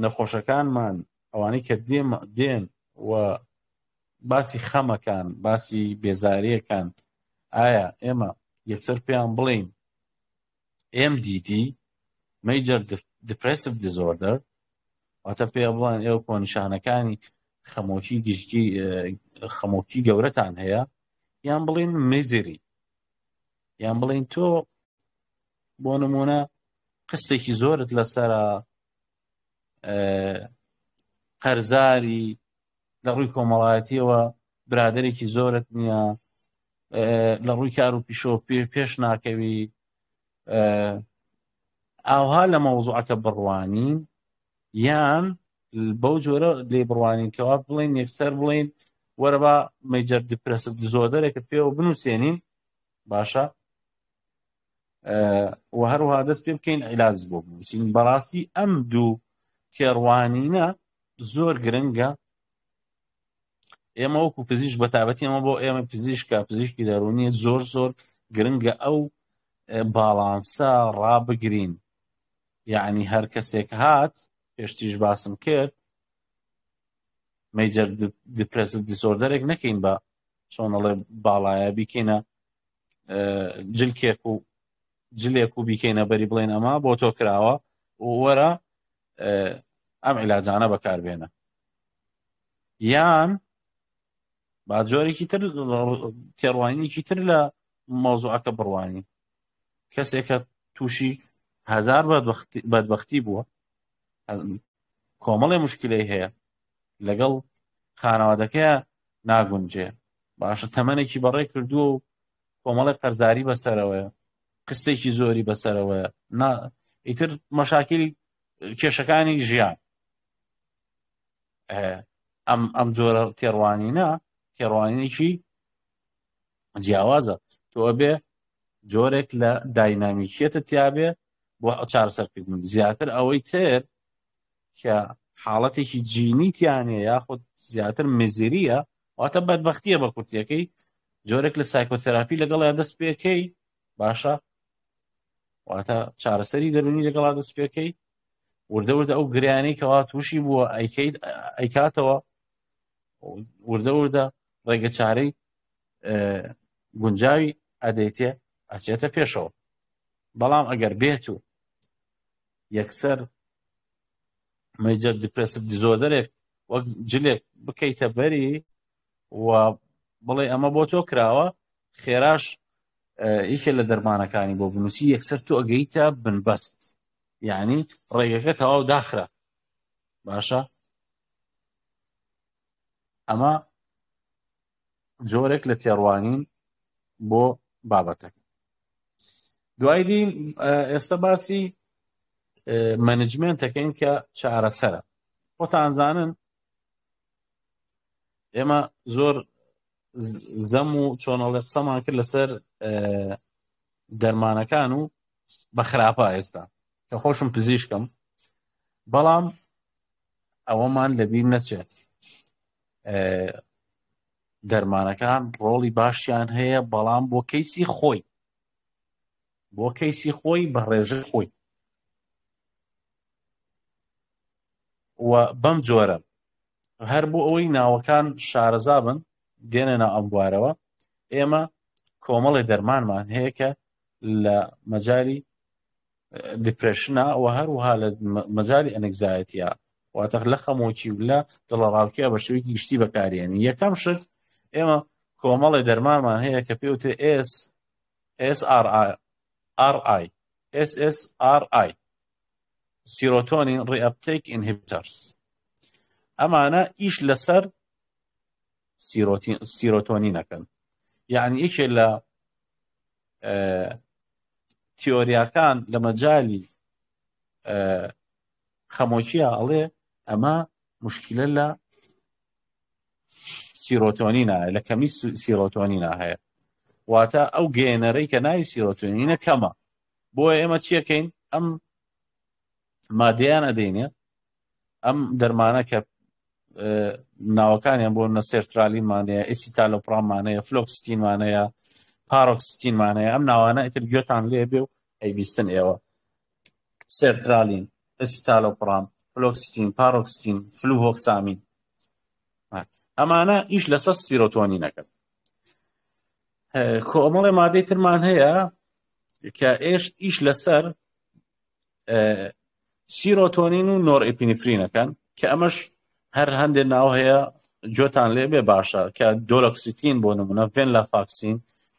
نەخۆشەکانمان ئەوانەی کە دێن و باسی خەمەکان باسی بێزاریەکان ئایا ئێمە یەکسەر پێیان بڵین MDD Major Depressive Disorder واتە پێ بڵێن ئێوە کۆنیشانەکانی خەمۆکی گشتی خەمۆکی گەورەتان هەیە یان بڵین میزری یان بڵین تۆ بۆ نمونە قستێکی زۆرت لەسرە قەرزاری لە ڕووی کۆمەڵایەتیەوە برادێکی زۆرت نییە لە ڕووی کار و پیشۆ پێش ناکەوی ئاوها لە مەوزوعەکە بڕوانین یان بەو جۆرە لێ بڕوانین کەوا بڵین یەکسەر بڵین وەرە با major depressive disorder ێکت پێوە بنووسێنین باشە و هەروها دەست پێ بکەین عیلاج بۆ بنووسین بەڕاستی ئەم دوو تێڕوانینە زۆر گرنگە ئێمە وەکو پزیشک بە تابەتی ئەمە بۆ ئێمە پزیشکە پزیشکی دەرونیە زۆر زۆر گرنگە ئەو باڵانسە ڕابگرین یعنی هەر کەسێک هات پێشتیش باسم کرد major depressive disorder ێک نەکەین بە چۆنەڵێ باڵایە بیکەینە جلکێک و جلێک و بیکەینە بەری بڵێن ئەمە بۆ تۆ کراوە وەرە ئەم عیلاجانە بەکاربێنە یان با جۆرێکی تر تێڕوانینێکی تر لە مەوزوعەکە بڕوانی کەسێکە تووشی هزار بەدبختی بووە کۆمەڵی مشکلەی هەیە لەگەڵ خانەوادەکەی ناگونجێ باشە تەمەنێکی بەڕێ کردووە و کۆمەڵی قەرزاری بەسەرەوەیە قستێکی زۆری بەسەرەوەیە نا ئیتر مەشاکلی کێشەکانی ژیان ئەم ئەم جۆرە تێڕوانینە تێڕوانینێکی جیاوازە تۆ ئەبێ جۆرێک لە داینامیکیەتە تیاابێ بۆ چارەسەرکردن زیاتر ئەوەی تر کە حاڵەتێکی جینی تیانە یاخود زیاتر مزریە واتە بەدبختیە بە کورتیەکەی جۆرێک لە سایکۆتەراپی لەگەڵیان دەست پێکەی باشە واتە چارەسەری دەرونی لەگەڵا دەست پێکەی وردە وردە ئەو گریانەی کەوا تووشی بووە ئەیکەیت ئەیکاتەوە وردە وردە ڕێگە چارەی گونجاوی ئەدەیتێ ئەچێتە پێشەوە بەڵام ئەگەر بێت و یەکسەر major depressive disorder ێک وەک جلێک بکەیتە بەری و بڵێ ئەمە بۆ تۆ کراوە، خێراش یەکێ لە دەرمانەکانی بۆ بنووسی، یەکسەر تۆ ئەگەیتە بنبەست، یعنی ڕێگەکە تەواو داخرا. باشە، ئەمە جۆرێک لە تێڕوانین بۆ بابەتەکە. دوای دی ئێستا باسی management ەکەین کە چارەسەرە. خۆتان زانن ئێمە زۆر زەم و چۆنەڵێ قسەمان کرد لەسەر دەرمانەکان و بە خراپە ئێستا کە خۆشم پزیشکم، بەڵام ئەوەمان لەبیر نەچێت دەرمانەکان ڕۆڵی باشیان هەیە، بەڵام بۆ کەیسی خۆی، بۆ کەیسی خۆی بە ڕێژەی خۆی و بەم جۆرە. هەر بۆ ئەوەی ناوەکان شارەزا بن دێنە ناو ئەم بوارەوە، ئێمە کۆمەڵی دەرمانمان هەیە کە لە مەجای depression ە و هەروەها لە مەجای anxiety ە، واتە لە خەمۆکی و لە دڵەڕاوکیە بە شێوەیەکی گشتی بەکارێنی. یەکەم شت ئێمە کۆمەڵی دەرمانمان هەیە کە پێوترێ S S R R I SSRI، serotonin reuptake inhibitors. ئەمانە ئیش لەسەر سیرۆتۆنینەکەن. یعنی یەکێ لە تیۆریاکان لە مەجای خەمۆکیە ئەڵێ ئەمە مشکلە لە سیرۆتۆنینا، لە کەمی سیرۆتۆنینا هەیە، واتە ئەو گەێنەرەی کە ناوی سیرۆتۆنینە کەمە. بۆ ئێمە چیەکەین؟ ئەم مادەیان ئەدەینێ، ئەم دەرمانە کە ناوەکانیان بۆ نە سێرترالینمانەیە، ئیسیتالۆپراممانەیە، فلۆکستینمانەیە، پارۆکستینمانەیە. ئەم ناوانە ئیتر گوێتان لێ بێ و ئەیبیستن ئێوە. سێرترالین، ئیسیتالۆپرام، فلۆکستین، پارۆکستین، فلوڤۆکسامین، ئەمانە ئیش لەسەر سیرۆتۆنینەکەن. کۆمەڵێ مادەی ترمان هەیە کە ئێش ئیش لەسەر سیرۆتۆنین و نۆرئپینفرینەکەن، کە ئەمەش هەر هەندێک ناو هەیە جۆتان لێ بێ باشە، کە دۆلۆکسیتین بۆ نمونە، ڤێنلافاکسین،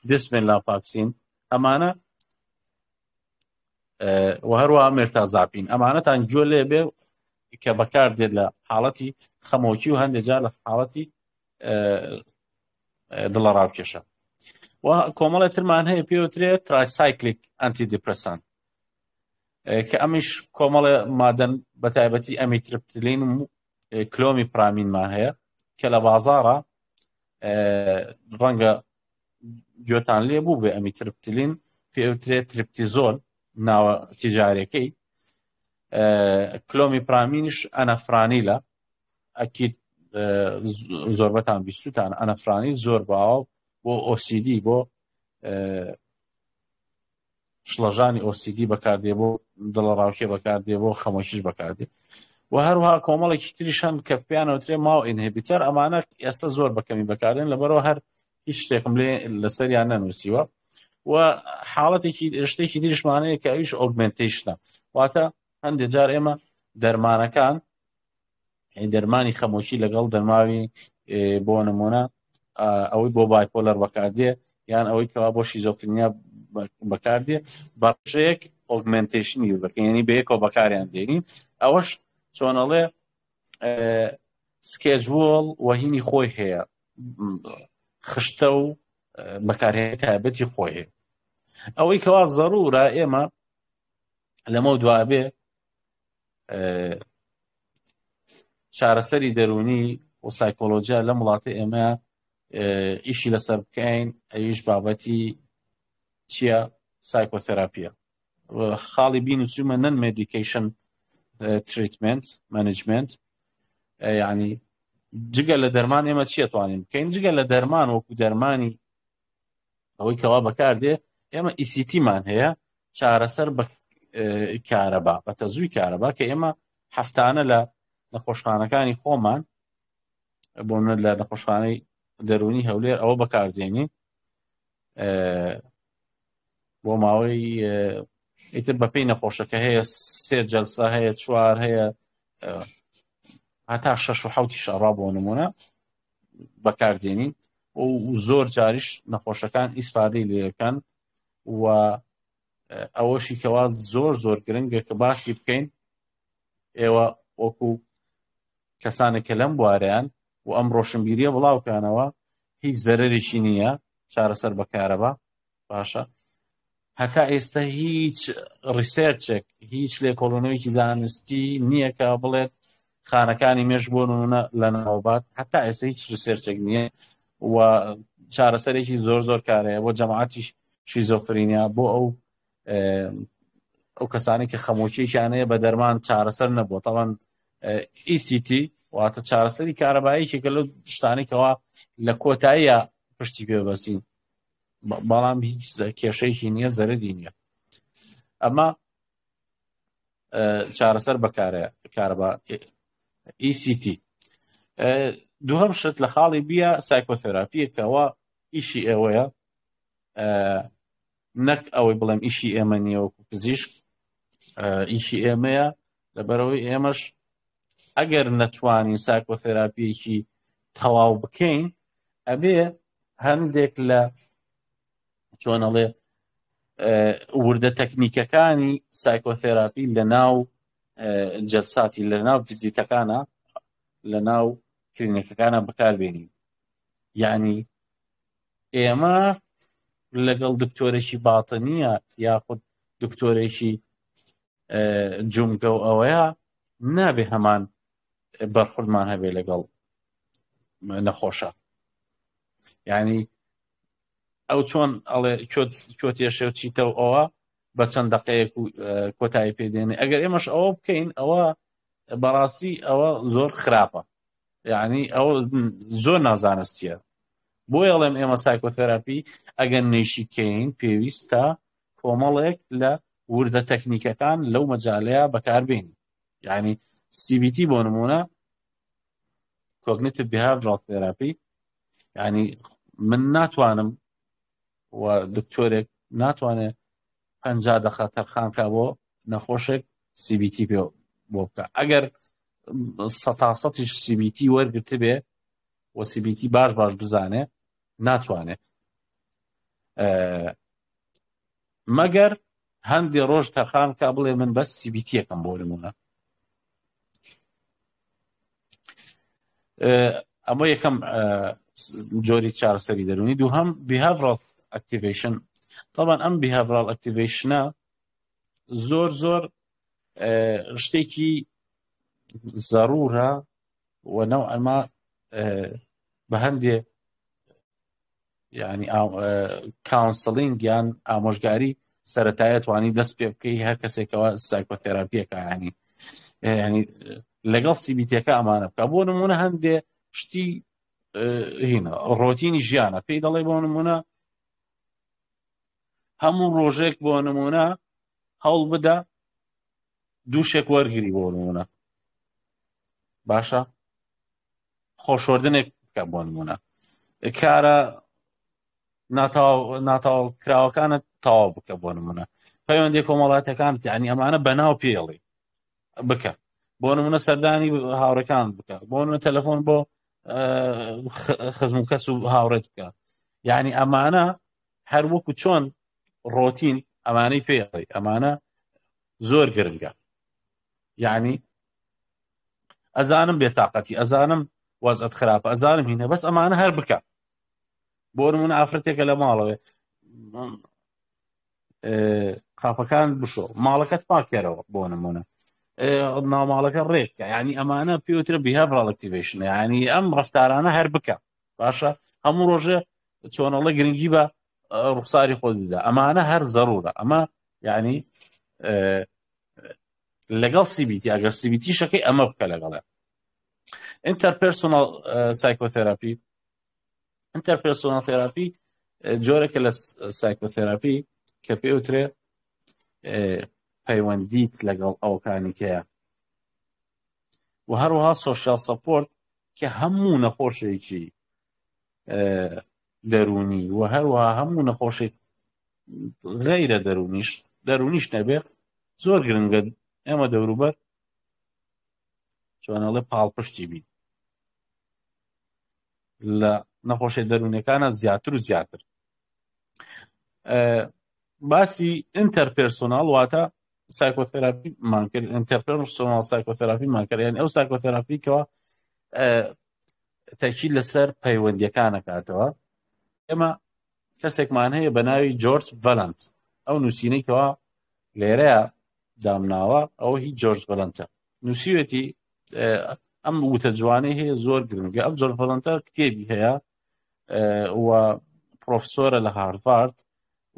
دیسڤێنلافاکسین، ئەمانە و هەروەها مێرتازاپین، ئەمانەتان گوێ لێ بێ کە بەکار دێت لە حاڵەتی خەمۆکی و هەندێک جار لە حاڵەتی دڵەڕاوکێشە. و کۆمەڵی ترمان هەیە پێوترێت tricyclic antidepressant، کە ئەمیش کۆمەڵێ مادەن، بە تایبەتی ئەمیترپتلین و کلۆمی پرامینمان هەیە کە لە بازارە ڕەنگە گوێتان لێ بوو بێ. ئەمیترپتلین پێوترێت ترپتیزۆل ناوە تیجارەکەی، کلۆمی پرامینیش ئەنەفرانیلە، ئەکید زۆربەتان بیستوتان ئەنەفرانی زۆر باوە بۆ OCD، بۆ شڵەژانی OCD بەکاردێ، بۆ دڵەڕاوکێ بەکاردێ، بۆ خەمۆکیش بەکاردێ. و هەروها کۆمەڵێکی تریش هەن کە پێیانەوترێ MAO inhibitor. ئەمانە ئێستا زۆر بەکەمی بەکاردێن، لەبەرەوە هەر هیچ شتێکم لێ لەسەریان نەنووسیوە. و حاڵەتێکی شتێکی تریشمانەیە کە ئەویش augmentation ە، واتە هەندێک جار ئێمە دەرمانەکان، دەرمانی خەمۆکی لەگەڵ دەرماوی بۆ نمونە ئەوەی بۆ bipolar بەکاردێ یان ئەوەی کەوا بۆ شیزۆفرینیا بەکاردێ، بەڕێژەیەک augmentation ی بکەین، یعنی بەیەکەوە بەکاریان دێنین. ئەوەش چۆنەڵێ schedule وهینی خۆی هەیە، خشتە و بەکارهێنانی تایبەتی خۆی هەیە. ئەوەی کەوا زەرورە ئێمە لەمە دوابێ چارەسەری دەرونی و سایکۆلۆژیا لەم وڵاتی ئێمە ئیشی لەسەر بکەین، ئەویش بابەتی چییە؟ سایکۆتێراپیە. خاڵی بین و چوومە non medication treatment management، یعنی جگە لە دەرمان ئێمە چیە توانین بکەین؟ جگە لە دەرمان وەکو دەرمانی ئەوەی کەوا بەکاردێ، ئێمە ECT مان هەیە، چارەسەر بە کارەبا، بە تەزووی کارەبا، کە ئێمە هەفتانە لە نەخۆشخانەکانی خۆمان، بۆ لە نەخۆشخانەی دەرونی هەولێر ئەوە بەکاردێنین بۆ ماوەی ئیتر بەپێی نەخۆشەکە هەیە، سێ جەلسە هەیە، چوار هەیە، هەتا شەش و حوتیش ئەڕا بۆ نمونە بەکاردێنین و زۆر جاریش نەخۆشەکان ئیسفادەی لێەکەن و ئەوەشی کەوا زۆر زۆر گرنگە کە باسی بکەین ئێوە وەکو کەسانێک کە لەم بوارەیان و ئەم ڕۆشنبیریە بڵاوکانەوە هیچ زەرەرێکی نییە چارەسەر بە کارەبا باشە هەتا ئێستا هیچ research ێک هیچ لێکۆڵینەوەیکی زانستی نییە کە بڵێت خانەکانی مێش بۆ نمونە لە ناوبات هەتا ئێستا هیچ research ێک نییە و چارەسەرێکی زۆر زۆر کارەیە بۆ جەماعەتی شیزۆفرینیا بۆ ئەو ئەو کەسانی کە خەمۆکییان هەیە بە دەرمان چارەسەر نەبووە تاوان ECT واتە چارەسەری کارەباییکێکە لەو شتانەی کەوا لە کۆتاییە پشتی پێ بەستین بەڵام هیچ کێشەیەکی نییە زەرەری نییە ئەمە چارەسەر بەکارە کارەبا ECT دووهەم شت لە خاڵی بیە سایکۆثێراپیەکەوە ئیشی ئێوەیە نەک ئەوەی بڵێم ئیشی ئێمە نییە وەکو پزیشک ئیشی ئێمەیە لەبەرەوەی ئێمەش ئەگەر نەتوانین سایکۆثێراپیەکی تەواو بکەین ئەبێ هەندێک لە چۆنەڵێ وردە تەکنیکەکانی سایکۆثێراپی لە ناو جەلساتی لە ناو ڤیزیتەکانە لە ناو کلینیکەکانە بەکاربێنین یعنی ئێمە لەگەڵ دکتۆرێکی باتنیە یاخود دکتۆرێکی جومگە و ئەوەیە نابێ هەمان بەرخوردمان هەبێ لەگەڵ نەخۆشە یعنی ئەو چۆن ئەڵێ کۆت یەشێ و چیتە و ئەوە بە چەند دقەیەک و کۆتایی پێدێنێ ئەگەر ئێمەش ئەوە بکەین ئەوە بەڕاستی ئەوە زۆر خراپە یعنی ئەوە زۆر نازانستیە بۆ ئەڵێم ئێمە سایکۆثێراپی ئەگەر نەیشیکەین پێویستە کۆمەڵێک لە وردە تەکنیکەکان لەو مەجالەیە بەکاربێنین یعنی CBT بۆ نمونە cognitive behavioral therapy یعنی من ناتوانم و دکتۆرێک ناتوانێت 50 دقە تەرخانکە بۆ نەخۆشێک CBT پێ بۆ بکە ئەگەر سەتا سەتیش CBT وەرگرتبێ و CBT باش باش بزانێ ناتوانێ مەگەر هەندێ ڕۆژ تەرخان کا بڵێ من بەس CBT یەکەم بۆ نمونە ئەمە یەکەم جۆری چارەسەری دەرونی دووهەم behavioral activation طبعا ئەم behavioral activation ە زۆر زۆر شتێکی زەرورە و نەوعەما بە هەندێ یعنی counseling یان ئامۆژگاری سەتایە توانی دەست پێ بکەی هەر کەسێکەوە سایکۆتێراپیەکە ینی ینی لەگەڵ CBT ەکە ئەمانە بکە بۆ نمونە هەندێ شتی هینە ڕۆتینی ژیانە پێی دەڵێ بۆ نمونە هەموو ڕۆژێک بۆ نمونە هەوڵ بدە دووشێک وەرگری بۆ نمونە باشە خۆشۆردنێک بکە بۆ نمونە کارە ناتەواو کراوەکانت تەواو بکە بۆ نمونە پەیوەندی کۆمەڵاتەکانت یعنی ئەمانە بەناو پێڵی بکە بۆ نمونە سەردانی هاوڕەکان بکە بۆ نمونە تەلەفۆن بۆ خزم و کەس و هاوڕێت بکە یعنی ئەمانە هەر وەکو چۆن ڕۆتین ئەمانەی پێڵی ئەمانە زۆر گرنگە یعنی ئەزانم بێتاقەتی ئەزانم وەزعت خراپە ئەزانم هینە بەس ئەمانە هەر بکە بۆ نمونە ئافرەتێکە لە ماڵەوەێ قاپەکان بشۆ ماڵەکەت پاکەرەوە بۆ نمونە ناوماڵەکە ڕێککە ینی ئەمانە پێوترە behavioral activation ینی ئەم ڕفتارانە هەر بکە باشە هەموو ڕۆژێ چۆنەڵە گرنگی بە ڕوخساری خۆت بدە ئەمانە هەر زەرورە ئەمە یعنی لەگەڵ CBT ئەگەر CBT شەکەی ئەمە بکە لەگەڵێ interpersonal psychotherapy interpersonal therapy جۆرێکە لە psychotherapy کە پێوترێ پەیوەندیت لەگەڵ ئەوکانی کەیە و هەروەها social support کە هەموو نەخۆشێکی دەروونی و هەروەها هەموو نەخۆشێک غەیرە دەروونیش دەروونیش نەبێ زۆر گرنگە ئێمە دەوروبەر چۆنەڵێ پاڵپشتی بین لە نەخۆشیە دەروونیەکانە زیاتر و زیاتر. باسی interpersonal واتە psychotherapy مان کرد، interpersonal psychotherapy مان کرد، یعنی ئەو psychotherapy کەوا تەکید لەسەر پەیوەندیەکان ئەکاتەوە. ئێمە کەسێکمان هەیە بە ناوی جۆرج ڤالانت، ئەو نووسینەی کەوا لێرەیە دامناوە ئەوە هی جۆرج ڤالانتە، نووسیوێتی ئەم وتە جوانەی هەیە زۆر گرنگە. ئەم جۆرج ڤالانتە کتێبی هەیە و پرۆفسۆرە لە هارڤارد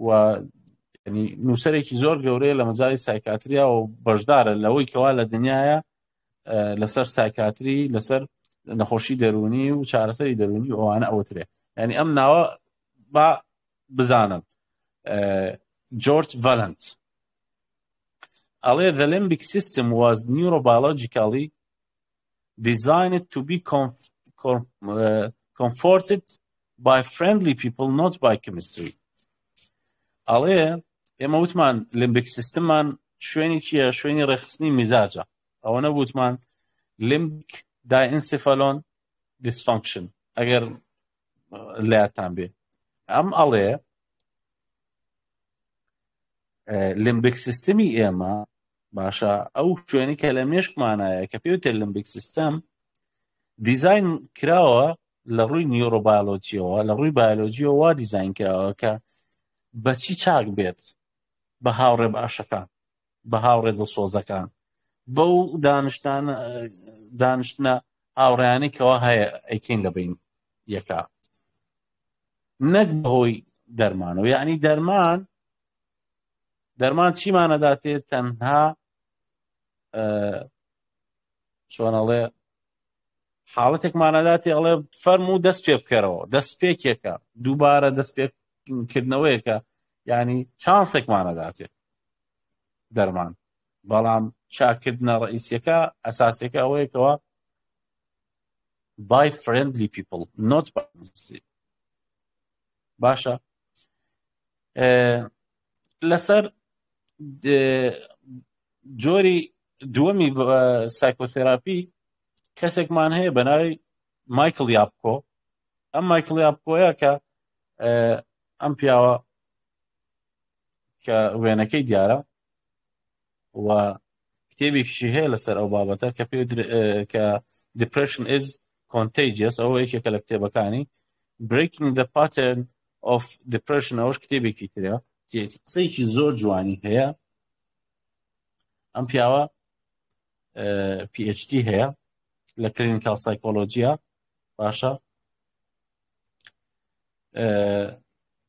و ینی نووسەرێکی زۆر گەورەیە لە مەجای سایکاتریا و بەشدارە لەوەی کەوا لە دنیاە لەسەر سایکاتری، لەسەر نەخۆشی دەرونی و چارەسەری دەرونی ئەوانە ئەوترێ. ینی ئەم ناوە با بزانن، جۆرج ڤالنت ئەڵێ The limbic system was neurobiologically designed to be comforted by friendly people not by chemistry. ئەڵێ ئێمە وتمان limbic system مان شوێنی چییە؟ شوێنی ڕێکخستنی میزاجە. ئەوە نەبووتمان limbic diencephalon dysfunction ئەگەر لاتان بێ. ئەم ئەڵێ limbic system ی ئێمە باشە، ئەو شوێنی کە لە مێشکمانایە کە پێوتێ limbic system دیزاین کراوە لە ڕووی نیۆرۆبایۆلۆجیەوە، لە ڕووی بایۆلۆجیەوە وا دیزاین کراوە کە بەچی چاک بێت؟ بە هاوڕێ باشەکان، بە هاوڕێ دڵسۆزەکان، بەو دانیشتنە هاوڕێیانی کەوا هەیە ئەیکەین لە بین یەکا، نەک بەهۆی دەرمانەوە. یعنی دەرمان چیمانەداتێ؟ تەنها چۆنەڵێ حاڵەتێکمانەداتێ ئەڵێ فەرموو دەست پێ بکەرەوە، دەست پێکێکە، دووبارە دەست پێکردنەوەیەکە، یعنی چانسێکمانەداتێ دەرمان. بەڵام چاکردنە ڕئیسیەکە ئەساسێکە ئەوەیەکەوە by friendly people not by sleep. باشە، لەسەر جۆری دووەمی psychotherapy کەسێکمان هەیە بە ناوی مایکل یاپکۆ. ئەم مایکل یاپکۆیە کە ئەم پیاوە کە وێنەکەی دیارە و کتێبێکیشی هەیە لەسەر ئەو بابەتە کە پێ کە Depression is Contagious، ئەوە یەکێکە لە کتێبەکانی. Breaking the Pattern of Depression ئەوەش کتێبێکی ترە، قسەیەکی زۆر جوانی هەیە. ئەم پیاوە PhD هەیە لە clinical psychology یا. باشە،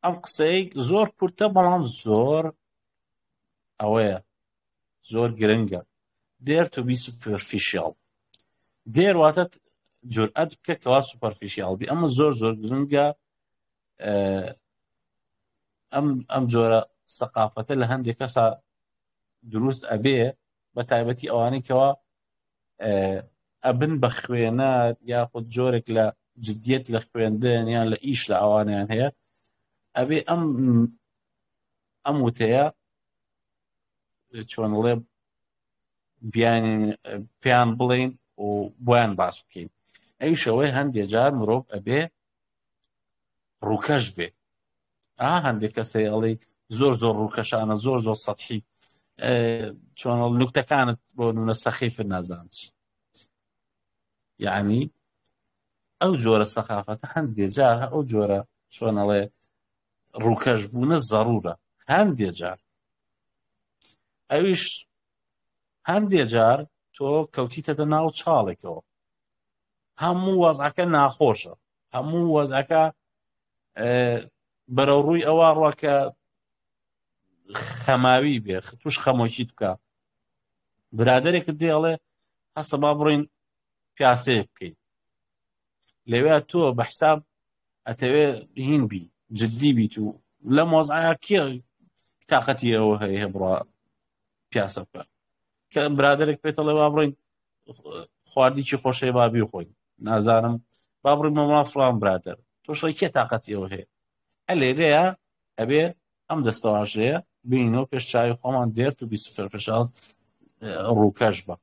ئەم قسەی زۆر کورتە بەڵام زۆر ئەوەیە زۆر گرنگە. Dare to be superficial. Dare واتە جورئەت بکە کەوا superficial بی. ئەمە زۆر زۆر گرنگە. ئەم جۆرە سەقافەتە لە هەندێک کەسا دروست ئەبێ، بە تایبەتی ئەوانەی کەوا ئەبن بە خوێنەر یاخود جۆرێک لە جدیەت لە خوێندن یان لە ئیش لە ئەوانیان هەیە. ئەبێ ئەم وتەیە چۆنڵێ پێیان بڵین و بۆیان باس بکەین. ئەویشەوەی هەندێک جار مرۆڤ ئەبێ ڕووکەش بێ. هەندێک کەسەی ئەڵێ زۆر زۆر ڕووکەشانە، زۆر زۆر سەحی، چۆن نوکتەکانت بۆ نمونە سەخیفن نازانم چی. یعنی ئەو جۆرە سەخافەتە هەندێک جار ئەو جۆرە چۆنەڵێ ڕووکەش بوونە زەڕورە هەندێک جار. ئەویش هەندێک جار تۆ کەوتیتەتە ناو چاڵێکەوە، هەموو وەزعەکە ناخۆشە، هەموو وەزعەکە بەرەو ڕووی ئەوە ڕوا کە خەماوی بێ، توش خەمۆکیت بکە. برادێکت دێ ئەڵێ هەستە با بڕین پیاسەیە بکەین. لەوێ تۆ بە حساب ئەتەوێ هین بی، جدی بیت و لەم وەزعە کێ تاقەتی ئەوە هەیە بڕا پیاسە بکە؟ کە برادێک پێتەڵێ با بڕین خواردیکی خۆشەیە با بیخۆین، نازانم با بڕین مەما فڵان برادەر، تۆ شڵی کێ تاقەتی ئەوە هەیە؟ ئەلێرەیە ئەبێ ئەم دەستەواژەیە بینەوە پێش چاوی خۆمان، dare to be superficial، ڕووکەش بە.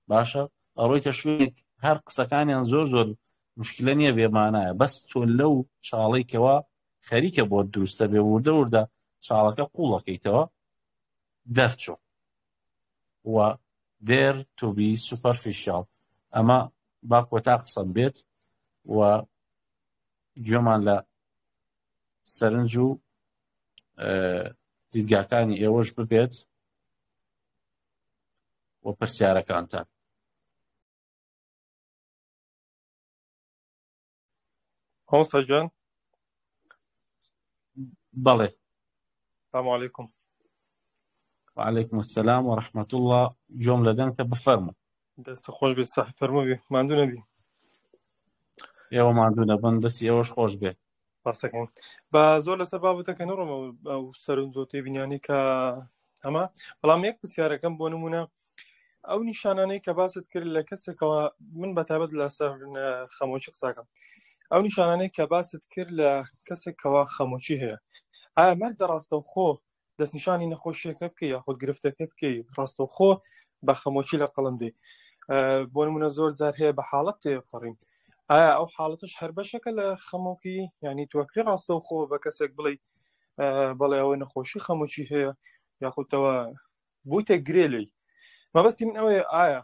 باشە. ئەڕۆیتە شوێنێک هەر قسەکانیان زۆر زۆر مشکلە نییە بێمانایە بەس تۆ لەو چاڵەی کەوا خەریکە بۆ دروستە بێ وردە وردە چاڵەکە قوڵەکەیتەوە دەرچۆ و dare to be superficial ئەمە با کۆتا قسەم بێت و گوێمان لە سەرنج و دیدگاکانی ئێوەش ببێت و پرسیارەکانتان. مامۆستا گیان. بەڵێ. سلام علیکم. وعلیکم السلام و رحمة الله گوێم لە دەنگتە بفەرموو. دەست خۆش بێت سەح فەرموو بێ ماندوو نەبی. ئێوە ماندوو نەبن دەستی ئێوەش خۆش بێ. ڕاستەکەین بە زۆر لەسەر بابەتەکە نەڕۆمە ئەو سەرنج و تێبینیانی کە ئەمە بەڵام یەک پرسیارەکەم بۆ نمونە ئەو نیشانانەی کە باست کرد لە کەسێکەوە من بەتابەت لەسەر خەمۆکی قساکەم ئەو نیشانانەی کە باست کرد لە کەسێکەوە خەمۆکی هەیە ئایا مەرجە ڕاستەوخۆ دەستنیشانی نەخۆشیەکە بکەی یاخود گرفتەکە بکەی ڕاستەوخۆ بە خەمۆکی لە قەڵم دێ بۆ نمونە زۆر جار هەیە بە حاڵەت تێپەڕین ئایا ئەو حاڵەتش هەر بەشەکە لە خەمۆکی ینی توەکری ڕاستەوخۆ بە کەسێک بڵێ بەڵێ ئەوە نەخۆشی خەمۆکی هەیە یاخودەوە بوویتە گرێ لێی مەبەستی من ئەوەیە ئایا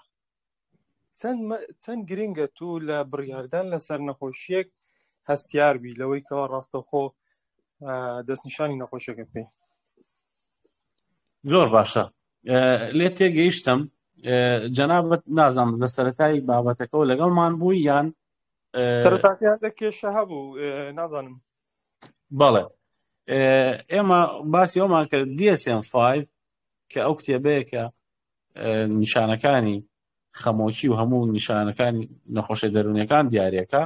چەند چەند گرنگە تو لە بڕیاردان لەسەر نەخۆشیەک هەستیار بی لەوەی کەوا ڕاستەوخۆ دەستنیشانی نەخۆشیەکە بکەی. زۆر باشە لێ تێگەیشتم جەنابەت نازانم لە سەرەتای بابەتەکەەوە لەگەڵمان بووی یان سەرەتاکە هەندێک کێشە هەبوو نازانم. بەڵێ ئێمە باسی ئەومان کرد DSM-5 کە ئەو کتێبەیە کە نیشانەکانی خەمۆکی و هەموو نیشانەکانی نەخۆشە دەروونیەکان دیارەکە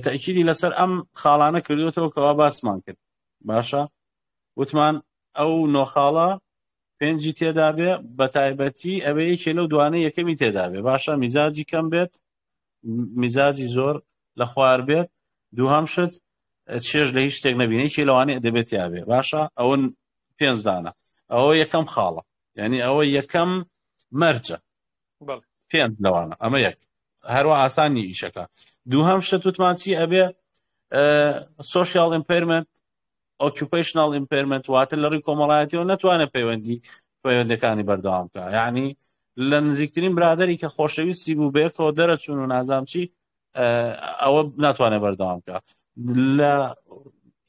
تەکیدی لەسەر ئەم خاڵانە کردوێتەوە کەوا باسمان کرد باشە وتمان ئەو نۆخاڵە پێنجی تێدا بێ بە تایبەتی ئەوێ یەکێ لەو دوانە یەکەمی تێدا بێ باشە میزاجی کەم بێت میزاجی زۆر لە خوار بێت دووهەم شت چێژ لە هیچ شتێک نەبینێ یەکێ لەوانەیە دەبێت تیابێ باشە ئەوە پێنج دانە ئەوە یەکەم خاڵە یعنی ئەوە یەکەم مەرجە پێنج لەوانە ئەمە یەک هەروە ئاسانی ئیشەکە دووهەم شت وتمان چی ئەبێ social impairment occupational impairment واتە لە ڕووی کۆمەڵایەتیەوە نەتوانێت پەیوەندی پەیوەندەکانی بەردەوام بکە یعنی لە نزیکترین برادری کە خۆشەویستی بوو بەیەکەوە دەرەچوون و نازام چی ئەوە ناتوانێت بەردەوام بکە لە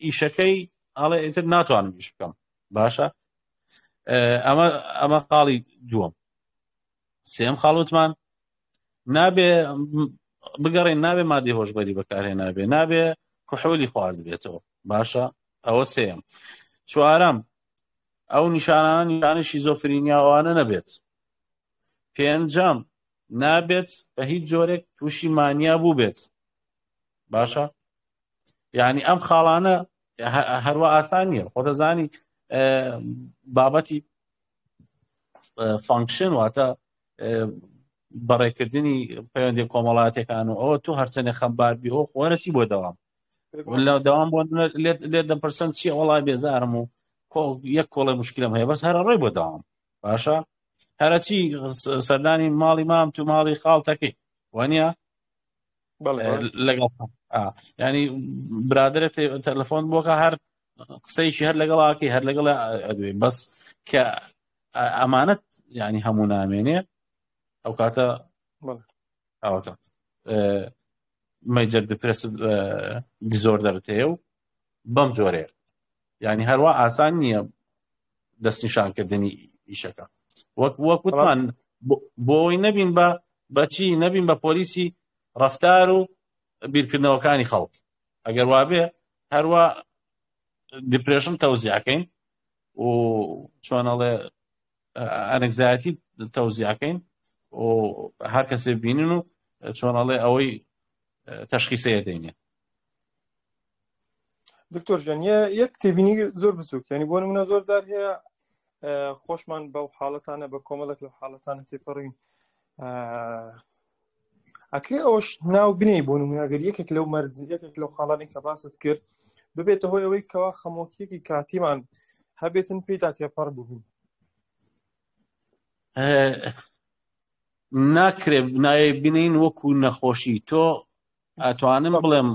ئیشەکەی ئاڵێ ئیتر ناتوانم ئیش بکەم باشە ئەمە ئەمە خاڵی دووەم سێم خاڵ وتمان نابێ بگەڕێن نابێ مادی هۆشبەری بەکارهێ نابێ نابێ کحولی خوارد بێتەوە باشە ئەوە سێم چوارەم ئەو نیشانانە نیشانە شیزۆفرینیاوانە نەبێت پێنجەم نابێت بە هیچ جۆرێک تووشی مانیا بوو بێت باشە یعنی ئەم خاڵانە هەروە ئاسان نییە خۆدەزانی بابەتی function واتە بەڕێکردنی پەیوەندی کۆمەڵاتەکان و ئەوە تۆ هەرچەندێ خەمبار بی ئەو خۆرە چی بۆ دەوام لە دەوام بۆ لێ دەپرسم چی وەڵای بێزارم و یەک کۆڵێ مشکلم هەیە بەس هەرە ڕۆی بۆ دەوام باشە هەرەچی سەردانی ماڵی مام تو ماڵی خاڵتەکەی وانە لەگەڵ ینی برادرە تەلەفۆن بۆکە هەر قسەیەکی هەر لەگەڵاکەی هەر لەگەڵ ئەدوێ بەس کە ئەمانەت ینی هەموو نامێنێ ئەو کاتە ئەوەتە major depressive disorder ت هەیە و بەم جۆرەیە یعنی هەروە ئاسان نییە دەستنیشانکردنی ئیشەکە وەک وەک وتمان بۆ ئەوەی نەبین بە بەچی نەبین بە پۆلیسی ڕفتار و بیرکردنەوەکانی خەڵک ئەگەر وابێ هەروە depression تەوزیعەکەین و چۆنەڵێ anxiety تەوزیعەکەین و هەر کەسێ بینن و چۆنەڵێ ئەوەی تەشخیسەیە دەینێ. دکتۆر ژەن یەک تێبینی زۆر بچوک ینی بۆ نمونە زۆر جار هەیە خۆشمان بەو حاڵەتانە بە کۆمەڵک لە حاڵەتانە تێپەڕین ئەکرێ ئەوش ناو بنێ بۆ نمونەگەر یەکێک لەو مەرج یەکێک لەو خاڵانی کە باست کرد ببێتە هۆی ئەوەی کەوا خەمۆکیەکی کاتیمان هەبێتن پێدا تێپەڕ بووین. ناکرێ ناوی بنین وەکو نەخۆشی تۆ ئەتوانم بڵێم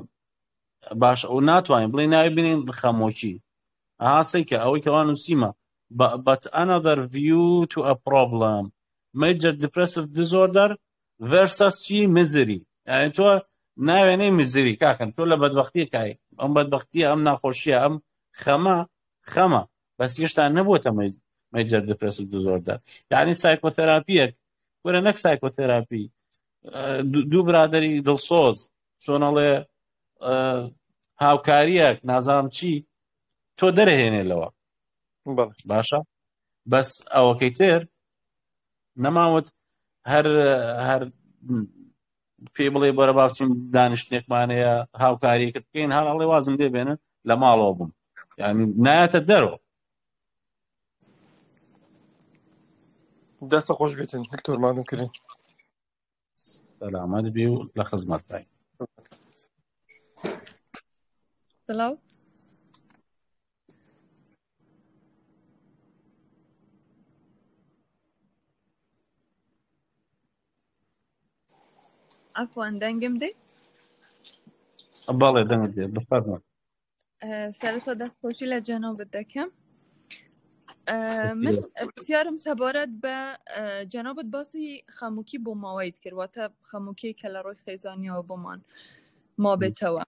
باش ئەو ناتوانین بڵێ ناوی بنین خەمۆکی ئەها سەیکە ئەوەی کەوا نووسیمە but another view to a problem major depressive disorder versus چی misery یعنی تۆ ناوێنەی misery کاکەن تۆ لە بەدبختیەکای ئەم بەدبختیە ئەم ناخۆشیە ئەم خەمە خەمە بەس هێشتا نەبووتە major depressive disorder یعنی سایکۆثێراپیەک وەرە نەک سایکۆثێراپی دوو برادری دڵسۆز چۆنەڵێ هاوکاریەک نازانم چی تۆ دەرهێنێ لەوە باشە بەس ئەوەکەی تر نەماوت هەر هەر پێی بڵێ بەرە باچین دانیشتێکمانەیە هاوکاریەکە بکەین هەر ئەڵێ وازم لێ بێنن لە ماڵەوە بووم یعنی نایەتە دەرەوە دەستە خۆش بێتن دکتۆر مادەم کردین سەلامەت بێ و لە خزمەتدای سڵاو عفوا دەنگم دێ بەڵێ دەنگت دێ بفەرموو سەرەتا دەستخۆشی لە جەنابت دەکەم من پرسیارم سەبارەت بە جەنابت باسی خەموکی بۆ ماوەیت کرد واتە خەموکی کە لە ڕۆی خێزانیەوە بۆمان مابێتەوە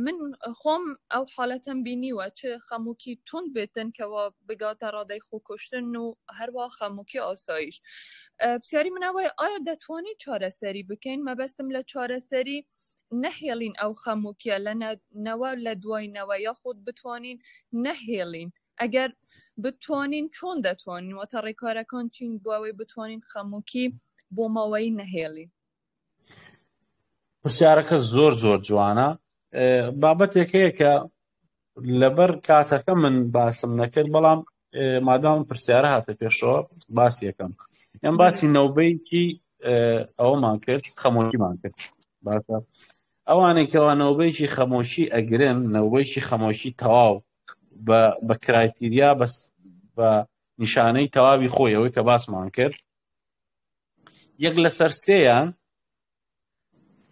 من خۆم ئەو حالەتم بینیوە چ خەموکی تند بێتن کەوا بگاتە ڕادەی خۆکوشتن و هەروە خەموکی ئاسایش پرسیاری منەوەی ئایا دەتوانین چارەسەری بکەین مەبەستم لە چارەسەری نەهێڵین ئەو خەموکیە لە نەوە لە دوای نەوە یاخود بتوانین نەهێڵین ئەگەر بتوانین چۆن دەتوانین واتە ڕێکارەکان چین بۆ ئەوەی بتوانین خەموکی بۆ ماوەی نەهێڵین پرسیارەکە زۆر زۆر جوانە بابەتێک هەیە کە لەبەر کاتەکە من باسم نەکرد بەڵام مادام پرسیارە هاتە پێشەوە باس یەکەم ئەم باسی نەوبەیەکی ئەوەمان کرد خەمۆکیمان کرد باشە ئەوانەی کەوا نەوبەیەکی خەمۆشی ئەگرن نەوبەیەکی خەمۆشی تەواو بە کرایتیریا بەس بە نیشانەی تەواوی خۆی ئەوەی کە باسمان کرد یەک لەسەر سێیان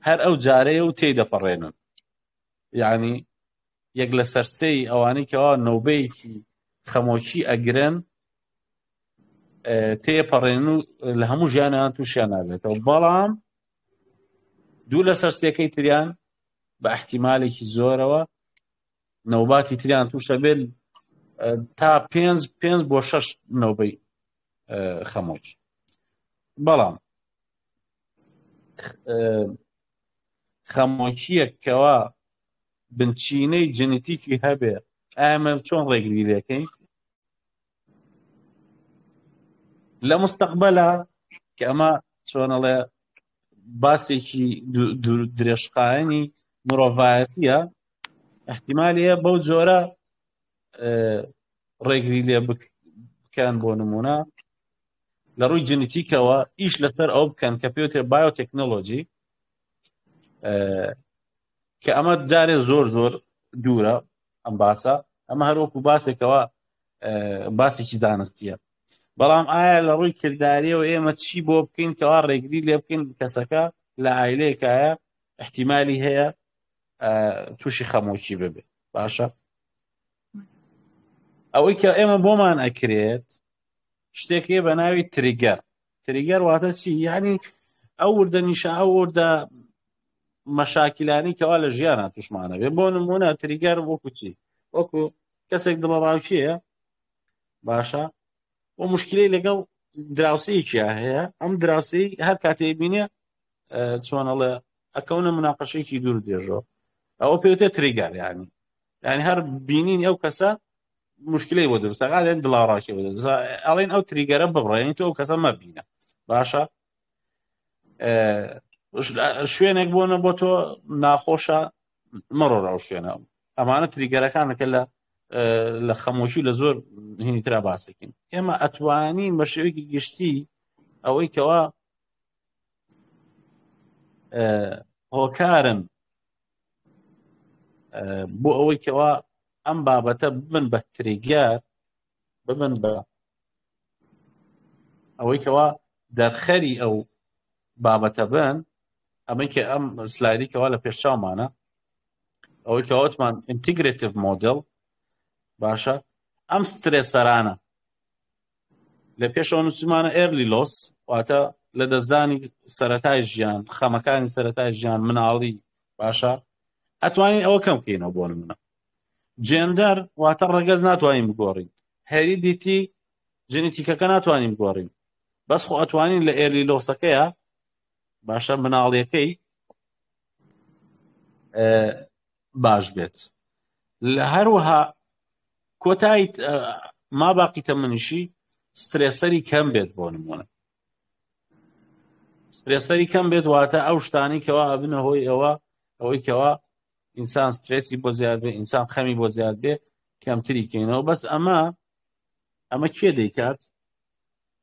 هەر ئەو جارەیە و تێی دەپەڕێنن یعنی یەک لەسەر سێی ئەوانەی کەوا نەوبەیەکی خەمۆکی ئەگرن تێپەڕێن و لە هەموو ژیانیان تووشیان نابێتەوە بەڵام دوو لەسەر سێکەی تریان بە احتیمالێکی زۆرەوە نەوباتی تریان تووشە بێت تا پێنج پێنج بۆ شەش نەوبەی خەمۆکی بەڵام خەمۆکییەک کەوا بنچینەی جنتیکی هەبێ ئەمە چۆن ڕێگری لەکەین لە مستەقبەلە کە ئەمە چۆنەڵێ باسێکی درێژخایەنی مرۆڤایەتیە احتیمالیە بەو جۆرە ڕێگری لێ بکەن بۆ نمونە لە ڕووی جنتیکەوە ئیش لەسەر ئەو بکەن کە پێوتێ بایۆتەکنۆلۆژی کە ئەمە جارێ زۆر زۆر دوورە ئەم باسە ئەمە هەروەکو باسێکەوە باسێکی زانستیە بەڵام ئایا لە ڕووی کردداریەوە ئێمە چی بۆ بکەین کەوا ڕێگری لێ بکەین کەسەکە لە ئایلەیەکایە احتیممالی هەیە تووشی خەمۆکی ببێت باشە ئەوەی کە ئێمە بۆمان ئەکرێت شتێک هەیە بە ناوی trigger trigger واتە چی یعنی ئەو وردە نیشە ئەو وردە مەشاکیلانی کەوا لە ژیانە توشمانە بێ بۆ نمونە trigger وەکو چی وەکو کەسێک دڵەڕاوکیە باشە و مشکلی لەگەڵ دراوسەیەکیا هەیە ئەم دراوسی هەر کاتێ بینێ چۆنەڵێ ئەکەونە مناقەشێکی دوور درێژەوە ئەوە پێوتە trigger ینی یعنی هەر بینین ئەو کەسە مشکلەی بۆ دروستە ئەڵێن دڵاڕاکی بۆ دروستە ئەڵێن ئەو trigger ە ببڕێن تۆ ئەو کەسە مەبینە باشە شوێنێک بۆنە بۆ تۆ ناخۆشە مەڕۆ ئەو شوێنە ئەمانە trigger ەکانەکە لە لە خەمۆشی لە زۆر هینی ترا باسێکین ئێمە ئەتوانین بە شێوەیەکی گشتی ئەوەی کەوا هۆکارن بۆ ئەوەی کەوا ئەم بابەتە ببن بە trigger ببن بە ئەوەی کەوا دەرخەری ئەو بابەتە بن ئەمەی کە ئەم سلایدی کەوا لە پێشچاومانە ئەوەی کەوتمان integrative model باشە ئەم stressor انە لە پێشەوە نووسیمانە early loss واتە لە دەستدانی سەتای ژیان خەمەکانی سەتای ژیان مناڵی باشە ئەتوانین ئەوە کەم بکەینەوە بۆ نمونە جێندەر واتە ڕەگەز ناتوانین بگۆڕین heredity جنتیکەکە ناتوانین بگۆڕین بەس خۆ ئەتوانین لە early loss ەکەیە باشە مناڵیەکەی باش بێت لە هەروەها کۆتایی ما باقی تەمەنیشی stressor ی کەم بێت بۆ نمونە stressor ی کەم بێت واتە ئەو شتانی کەوا ئەبنە هۆی ئەوە ئەوەی کەوا ئینسان سترێسی بۆ زیاد بێ ئینسان خەمی بۆ زیاد بێ کەمتری کەینەوە بەس ئەمە ئەمە کێ دەیکات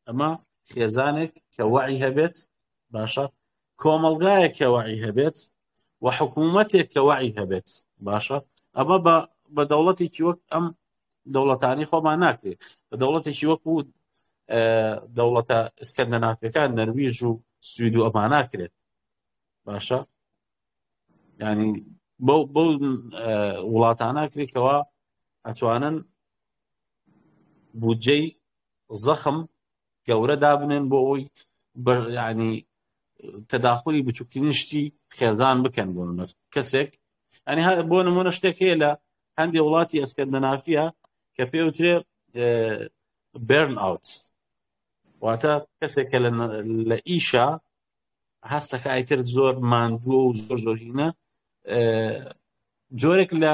ئەمە خێزانێک کە وەعی هەبێت باشە کۆمەڵگایەک کە وەعی هەبێت و حکوومەتێک کە وەعی هەبێت باشە ئەمە بە بە دەوڵەتێکی وەک ئەم دەوڵەتانی خۆمان ناکرێت بە دەوڵەتێکی وەکو دەوڵەتە ئسکەندەنافەکان نەرویژ و سوید و ئەمان ناکرێت باشە ینی بەو بەو وڵاتانە کرێتەوە ئەتوانن بودجەی زەخم گەورە دابنێن بۆ ئەوی ینی تەداخلی بچووکترین شتی خێزان بکەن بۆ نمونە کەسێک ئەنی بۆ نمونە شتێک هەیە لە هەندێک وڵاتی ئەسکەندەنافیە کە پێوترێ burn out واتە کەسێک کە لە ئیشە هەستەکە ئیتر زۆر ماندووە و زۆر زۆرینە جۆرێک لە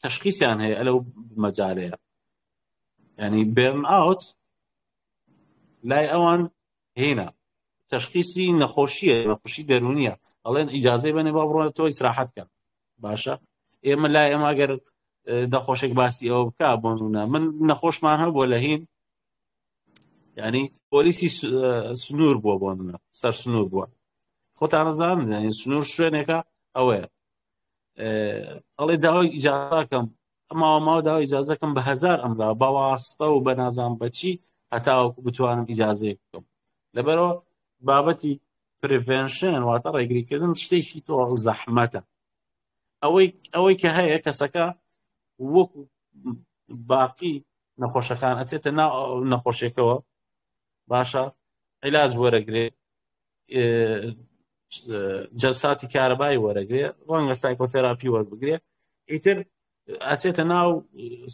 تەشخیسیان هەیە لەو مەجالەیە ینی burn out لای ئەوان هینە تەشخیسی نەخۆشیە نەخۆشی دەرونیە ئەڵێن ئیجازەی بەنێ با بڕۆن تۆ ئیسراحەت کەن باشە ئێمە لای ئێمە ئەگەر نەخۆشێک باسی ئەوە بکە بۆ نمونە من نەخۆشمان هەبووە لە هین ینی پۆلیسی سنوور بووە بۆ منە سەر سنوور بووە خۆتانەزان سنوور شوێنێکە ئەوەیە ئەڵێ داوای ئیجازەکەم ماوە ماوە داوای ئیجازەکەم بە هزار ئەمرا بەواستە و بە نازان بەچی هەتاوەکو بتوانم ئیجازەیەک بکەم لەبەرەوە بابەتی prevention واتە ڕێگریکردن شتێکی تۆ زەحمەتە ئەوەی ئەوەی کە هەیە کەسەکە وەکو باقی نەخۆشەکان ئەچێتە ناو نەخۆشیەکەوە باشە عیلاج وەرەگرێ جەلساتی کارەبای وەرەگرێ ڕەنگە psychotherapy وەربگرێ ئیتر ئەچێتە ناو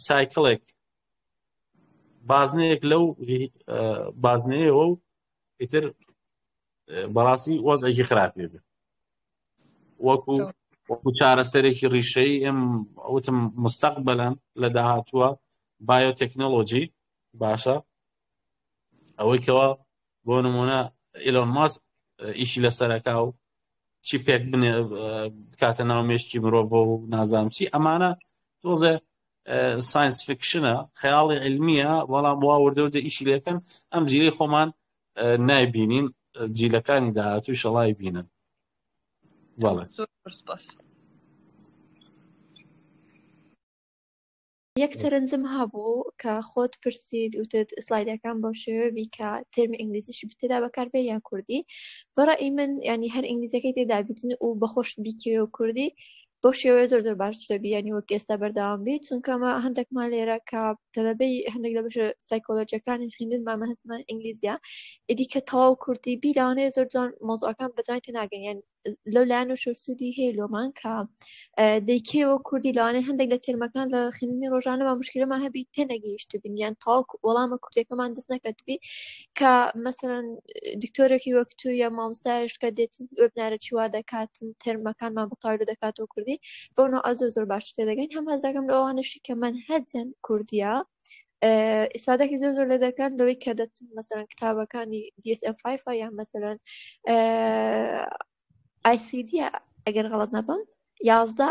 cycle ێک بازنەیەک لەو بازنەیەوە و ئیتر بەڕاستی وەزعێکی خراپێ بێ وەکو وەکو چارەسەرێکی ڕیشەیی ئەم وتم مستەقبلەن لە داهاتووە biotechnology باشە ئەوەی کەوا بۆ نمونە ئیلۆن ماسک ئیشی لەسەرەکە و چی پێک بنێ بکاتە ناو مێشکی مرۆڤ و نازانم چی ئەمانە تۆزێ science fiction ە خەیاڵی علمیە بەڵام وا وردە وردە ئیشی لەکەن ئەم جیلی خۆمان نایبینین جیلەکانی داهاتوو شەڵای بینن بەڵێ زۆر سپاس. یەک سەرنجم هەبوو کە خۆت پرسیت وتت سلایدەکان بەو شێوە بی کە تێرمی ئینگلیزیش تێدا بەکاربێ یان کوردی بەڕای من ینی هەر ئینگلیزیەکەی تێدا بیتن و بەخۆشت بیکەوێ و کوردی بەو شێوەیە زۆر زۆر باشتر دەبی ینی وەک ئێستا بەردەوام بیت چونکە ئەمە هەندێکمان لێرە کە تەلەبەی هەندێک لە بەشە سایکۆلۆژیەکانی خوێندنمان مەنهەجمان ئینگلیزیە ئیدی کە تەواو کوردی بی لەوانەیە زۆر جوان مەوزوعەکان بە جوانی تێناگەن یان لەو لایەن و شەو سوودی هەیە لۆمان کە دەیکەوە کوردی لەوانەیە هەندێک لە تێرمەکان لە خوێندنی ڕۆژانەمان مشکلەمان هەبی تێنەگەیشتبین یان تەواو وەڵامە کوردیەکەمان دەست نەکەتبی کە مەسەرەن دکتۆرێکی وەک تو یا مامۆستایش کە دێت وێبنارە چی وا دەکاتن تێرمەکانمان بە تەواوی دەکاتەوە کوردی بەو نوعە زۆر زۆر باش تێدەگەین هەم هەست دەکەم لەوانەشی کە مەنهەجیان کوردیە ئیسفادەکی زۆر زۆر لێ دەکەن لەوەی کە دەچن مەسەرەن کتابەکانی DSM-5 یان مەسەرەن ICD ئەگەر غەڵەت نەبم 11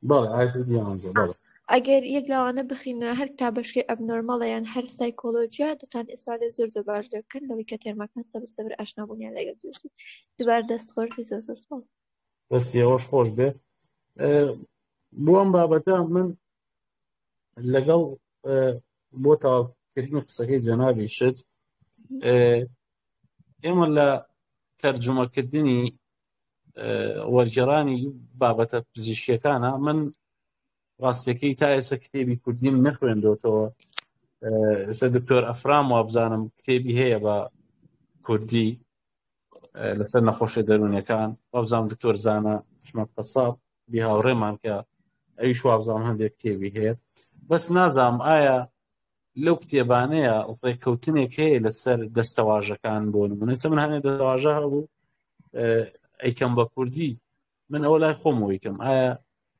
بەڵێ ICD 11 بەڵێ ئەگەر یەک لەوانە بخینە هەر کتابەشکەی abnormal ە یان هەر سایکۆلۆژیا دەتان ئیسفادە زۆر زۆر باش دەکەن لەوەی کە تێرمەکان سەبر سەبر ئاشنابوونیان لەگەڵ دروست بێت. دووبارە دەست خۆش بی زۆر زۆر سپاس. دەستی ئەوەش خۆش بێ بۆ ئەم بابەتە من لەگەڵ بۆ تەواوکردنی قسەکەی جەنابی شت ئێمە لە تەرجومەکردنی وەرگێڕانی بابەتە پزیشکیەکانە من ڕاستەکەی تا ئێستا کتێبی کوردیم نەخوێندۆتەوە ئێستا دکتۆر ئەفرام وابزانم کتێبی هەیە بە کوردی لەسەر نەخۆشە دەروونیەکان وابزانم دکتۆر زانە حمەد قەساب بی هاوڕێمان کە ئەویش وابزانم هەندێک کتێبی هەیە بەس نازانم ئایا لەو کتێبانەیە ڕێککەوتنێک هەیە لەسەر دەستەواژەکان بۆ نمونە ئێستا من هەنێ دەستەواژە هەبوو ئەیکەم بە کوردی من ئەوە لای خۆمەوەی کەم ئایا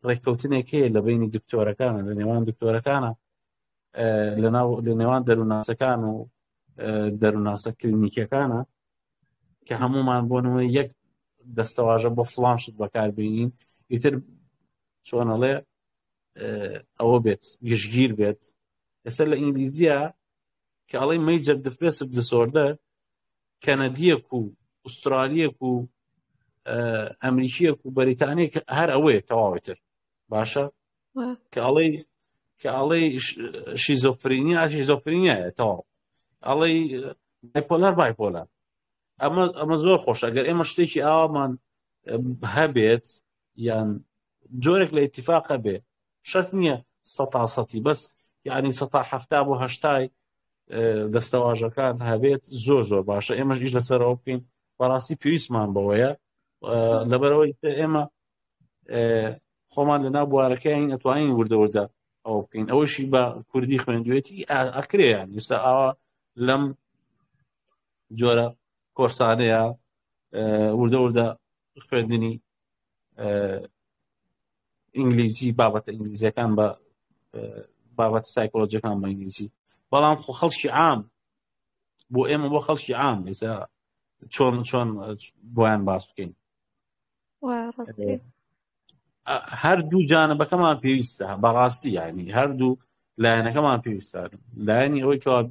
ڕێککەوتنێک هەیە لە بینی دکتۆرەکانە لە نێوان دکتۆرەکانە لەناو لە نێوان دەروونناسەکان و دەروونناسە کلینیکەکانە کە هەمومان بۆ نمونە یەک دەستەواژە بۆ فلان شت بەکاربیین ئیتر چۆنەڵێ ئەوە بێت گشتگیر بێت ئێستا لە ئینگلیزیە کە ئەڵێ major depressive disorder کەنەدیەک و ئوسترالیەک و ئەمریکیەک و بەریتانیەک هەر ئەوەیە تەواوی تر باشە کە ئەڵێ کە ئەڵێ schizophrenia schizophrenia یە تەواو ئەڵێ bipolar bipolar ئەمە ئەمە زۆر خۆش ئەگەر ئێمە شتێکی ئاوامان هەبێت یان جۆرێک لە ئیتفاقە بێ شەرت نییە سەتا سەتی بەس یعنی سەتا حەفتا بۆ هەشتای دەستەواژەکان هەبێت زۆر زۆر باشە ئێمەش ئیش لەسەرەوە بکەین بەڕاستی پێویستمان بەوەیە لەبەرەوەی ئێمە خۆمان لە ناو بوارەکەین ئەتوانین وردە وردە ئەوە بکەین ئەوەشی بە کوردی خوێندوێتی ئەکرێیان ئێستا ئاوا لەم جۆرە کۆرسانەیە وردە وردە خوێندنی ئینگلیزی بابەتە ئینگلیزیەکان بە بابەتە سایکۆلۆجیەکان بە ئینگلیزی بەڵام خۆ خەڵکی عام بۆ ئێمە بۆ خەڵکی عام ئێستا چۆن چۆن بۆیان باس بکەین هەردوو جانبەکەمان پێویستە بەڕاستی ینی هەردوو لایەنەکەمان پێویستە لایەنی ئەوەی کەوا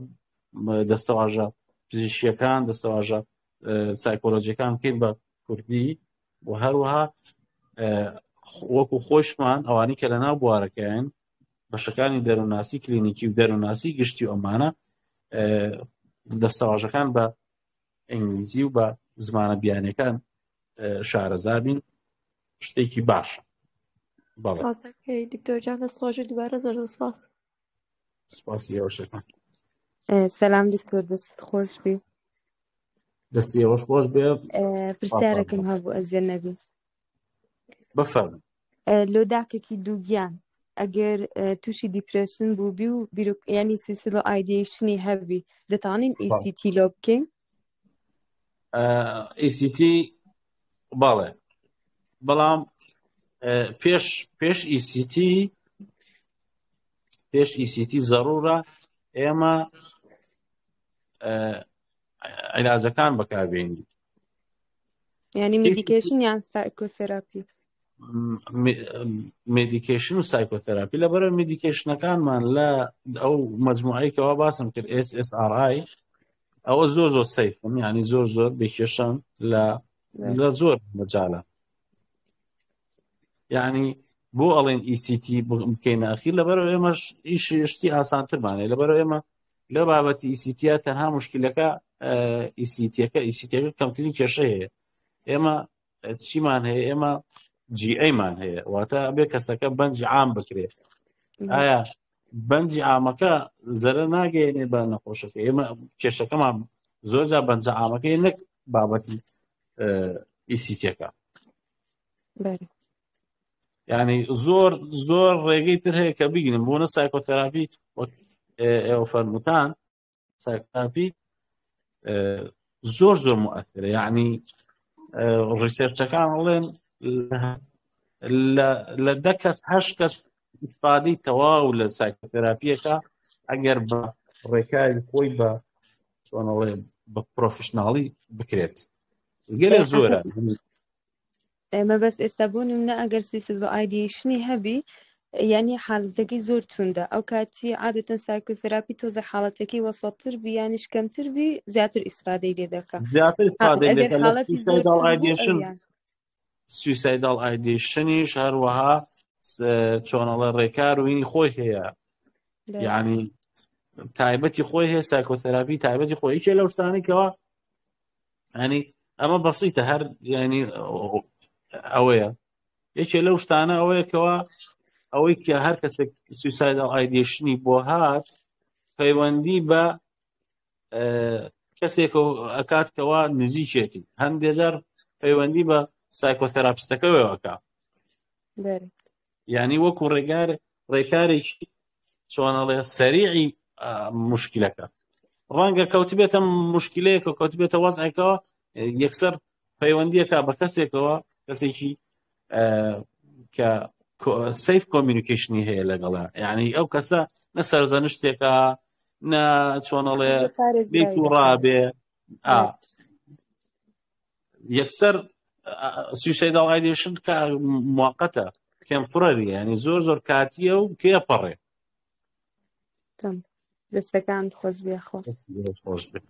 دەستەواژە پزیشکیەکان دەستەواژە سایکۆلۆجیەکان بکەین بە کوردی و هەروەها وەکو خۆشمان ئەوانی کە لە ناو بوارەکەیان بەشەکانی دەروونناسی کلینیکی و دەروونناسی گشتی و ئەمانە دەستەواژەکان بە ئینگلیزی و بە زمانە بیانەکان شارەزابین شتێکی باشە بەڵێ دکتۆر جان دەست خۆش دووبارە زۆر سپاس سپاسی ئەوشەکان سەلام دکتۆر دەست خۆش بی دەستی ئێوەش خۆش بێ پرسیارێکم هەبوو ئەزیەن نەبی بفەرموو لۆ داکێکی دووگیان ئەگەر تووشی depression بووبی و ینی suicidal ideation ی هەبی دەتوانین ECT لۆ بکەین ECT بەڵێ بەڵام پێش پێش ECT پێش ECT زەرورە ئێمە عیلاجەکان بەکاربێنین ینی medication یان psychotherapy medication و psychotherapy لەبەرە medication ەکانمان لە ئەو مجموعەیەکەوە باسم کرد SSRI ئەوە زۆر زۆر safe م ینی زۆر زۆر بێکێشان لە لە زۆر مەجالە یعنی بۆ ئەڵێن ECT بکەین ئەخیر لەبەر ئێمەش ئیشی شتی ئاسانترمانەیە لەبەر ئێمە لە بابەتی ECT ە تەنها مشکلەکە ECT ەکە ECT ەکە کەمترین کێشە هەیە ئێمە چیمان هەیە ئێمە GA مان هەیە واتە بێ کەسەکە بەنج عام بکرێت ئایا بەنجی عامەکە زەرە ناگەێنێ بە نەخۆشەکە ئێمە کێشەکەمان زۆرجا بەنجە عامەکەی نەک بابەتی ECT ەکە ینی زۆر زۆر ڕێگەی تر هەیە کە بگرن بۆنە psychotherapy وەک ئێوە فەرموتان psychotherapy زۆر زۆر مؤثرە یعنی research ەکان ئەڵێن لە دە کەس هەشت کەس ئیسفادەی تەواو لە psychotherapy یەکە ئەگەر بە ڕێکاری خۆی بە چۆنەڵێ بە professional ی بکرێت گەلێ زۆرە مەبەست ئێستا بۆ نمونە ئەگەر suicidal ideation ی هەبی یعنی حاڵەتەکەی زۆر توندە ئەو کاتی عادەتەن psychotherapy تۆزە حاڵەتەکەی وەسەتر بی یانیش کەمتر بی زیاتر ئیسفادەی لێ دەکا زیاتر ئیسفادەی لێ ئەگەر دەکا لە حاڵەتی زۆر suicidal توند بوو ideation ئەویان suicidal ideation یش هەروەها چۆنەڵێ ڕێکار و هینی خۆی هەیە بەڵێ. یعنی تایبەتی خۆی هەیە psychotherapy تایبەتی خۆی یەکێ لەو شتانەی کەوا ینی ئەمە بەسیتە هەر ینی ئەوەیە یەکێ لەو شتانە ئەوەیە کەوا ئەوەی کە هەر کەسێک suicidal ideation ی بۆ هات پەیوەندی بە کەسێک ئەکات کەوا نزیکێتی هەندێ جار پەیوەندی بە psychotherapist ەکەوە ئەکا یعنی وەکو ڕێگار ڕێکارێکی چۆنەڵێ سەریعی مشکلەکە ڕەنگە کەوتبێتە مشکلەیەکە کەوتبێتە وەزعێکەوە یەکسەر پەیوەندیەکە بە کەسێکەوە کەسێکی کە safe communication ی هەیە لەگەڵە یعنی ئەو کەسە نە سەرزەنشتێکە نە چۆنەڵێ ڕابێ یەکسەر suicidal ideation کە موقتە temporary ینی زۆر زۆر کاتیە و تێپەڕێ دەستەکان خۆش بێخۆ خۆش بێ.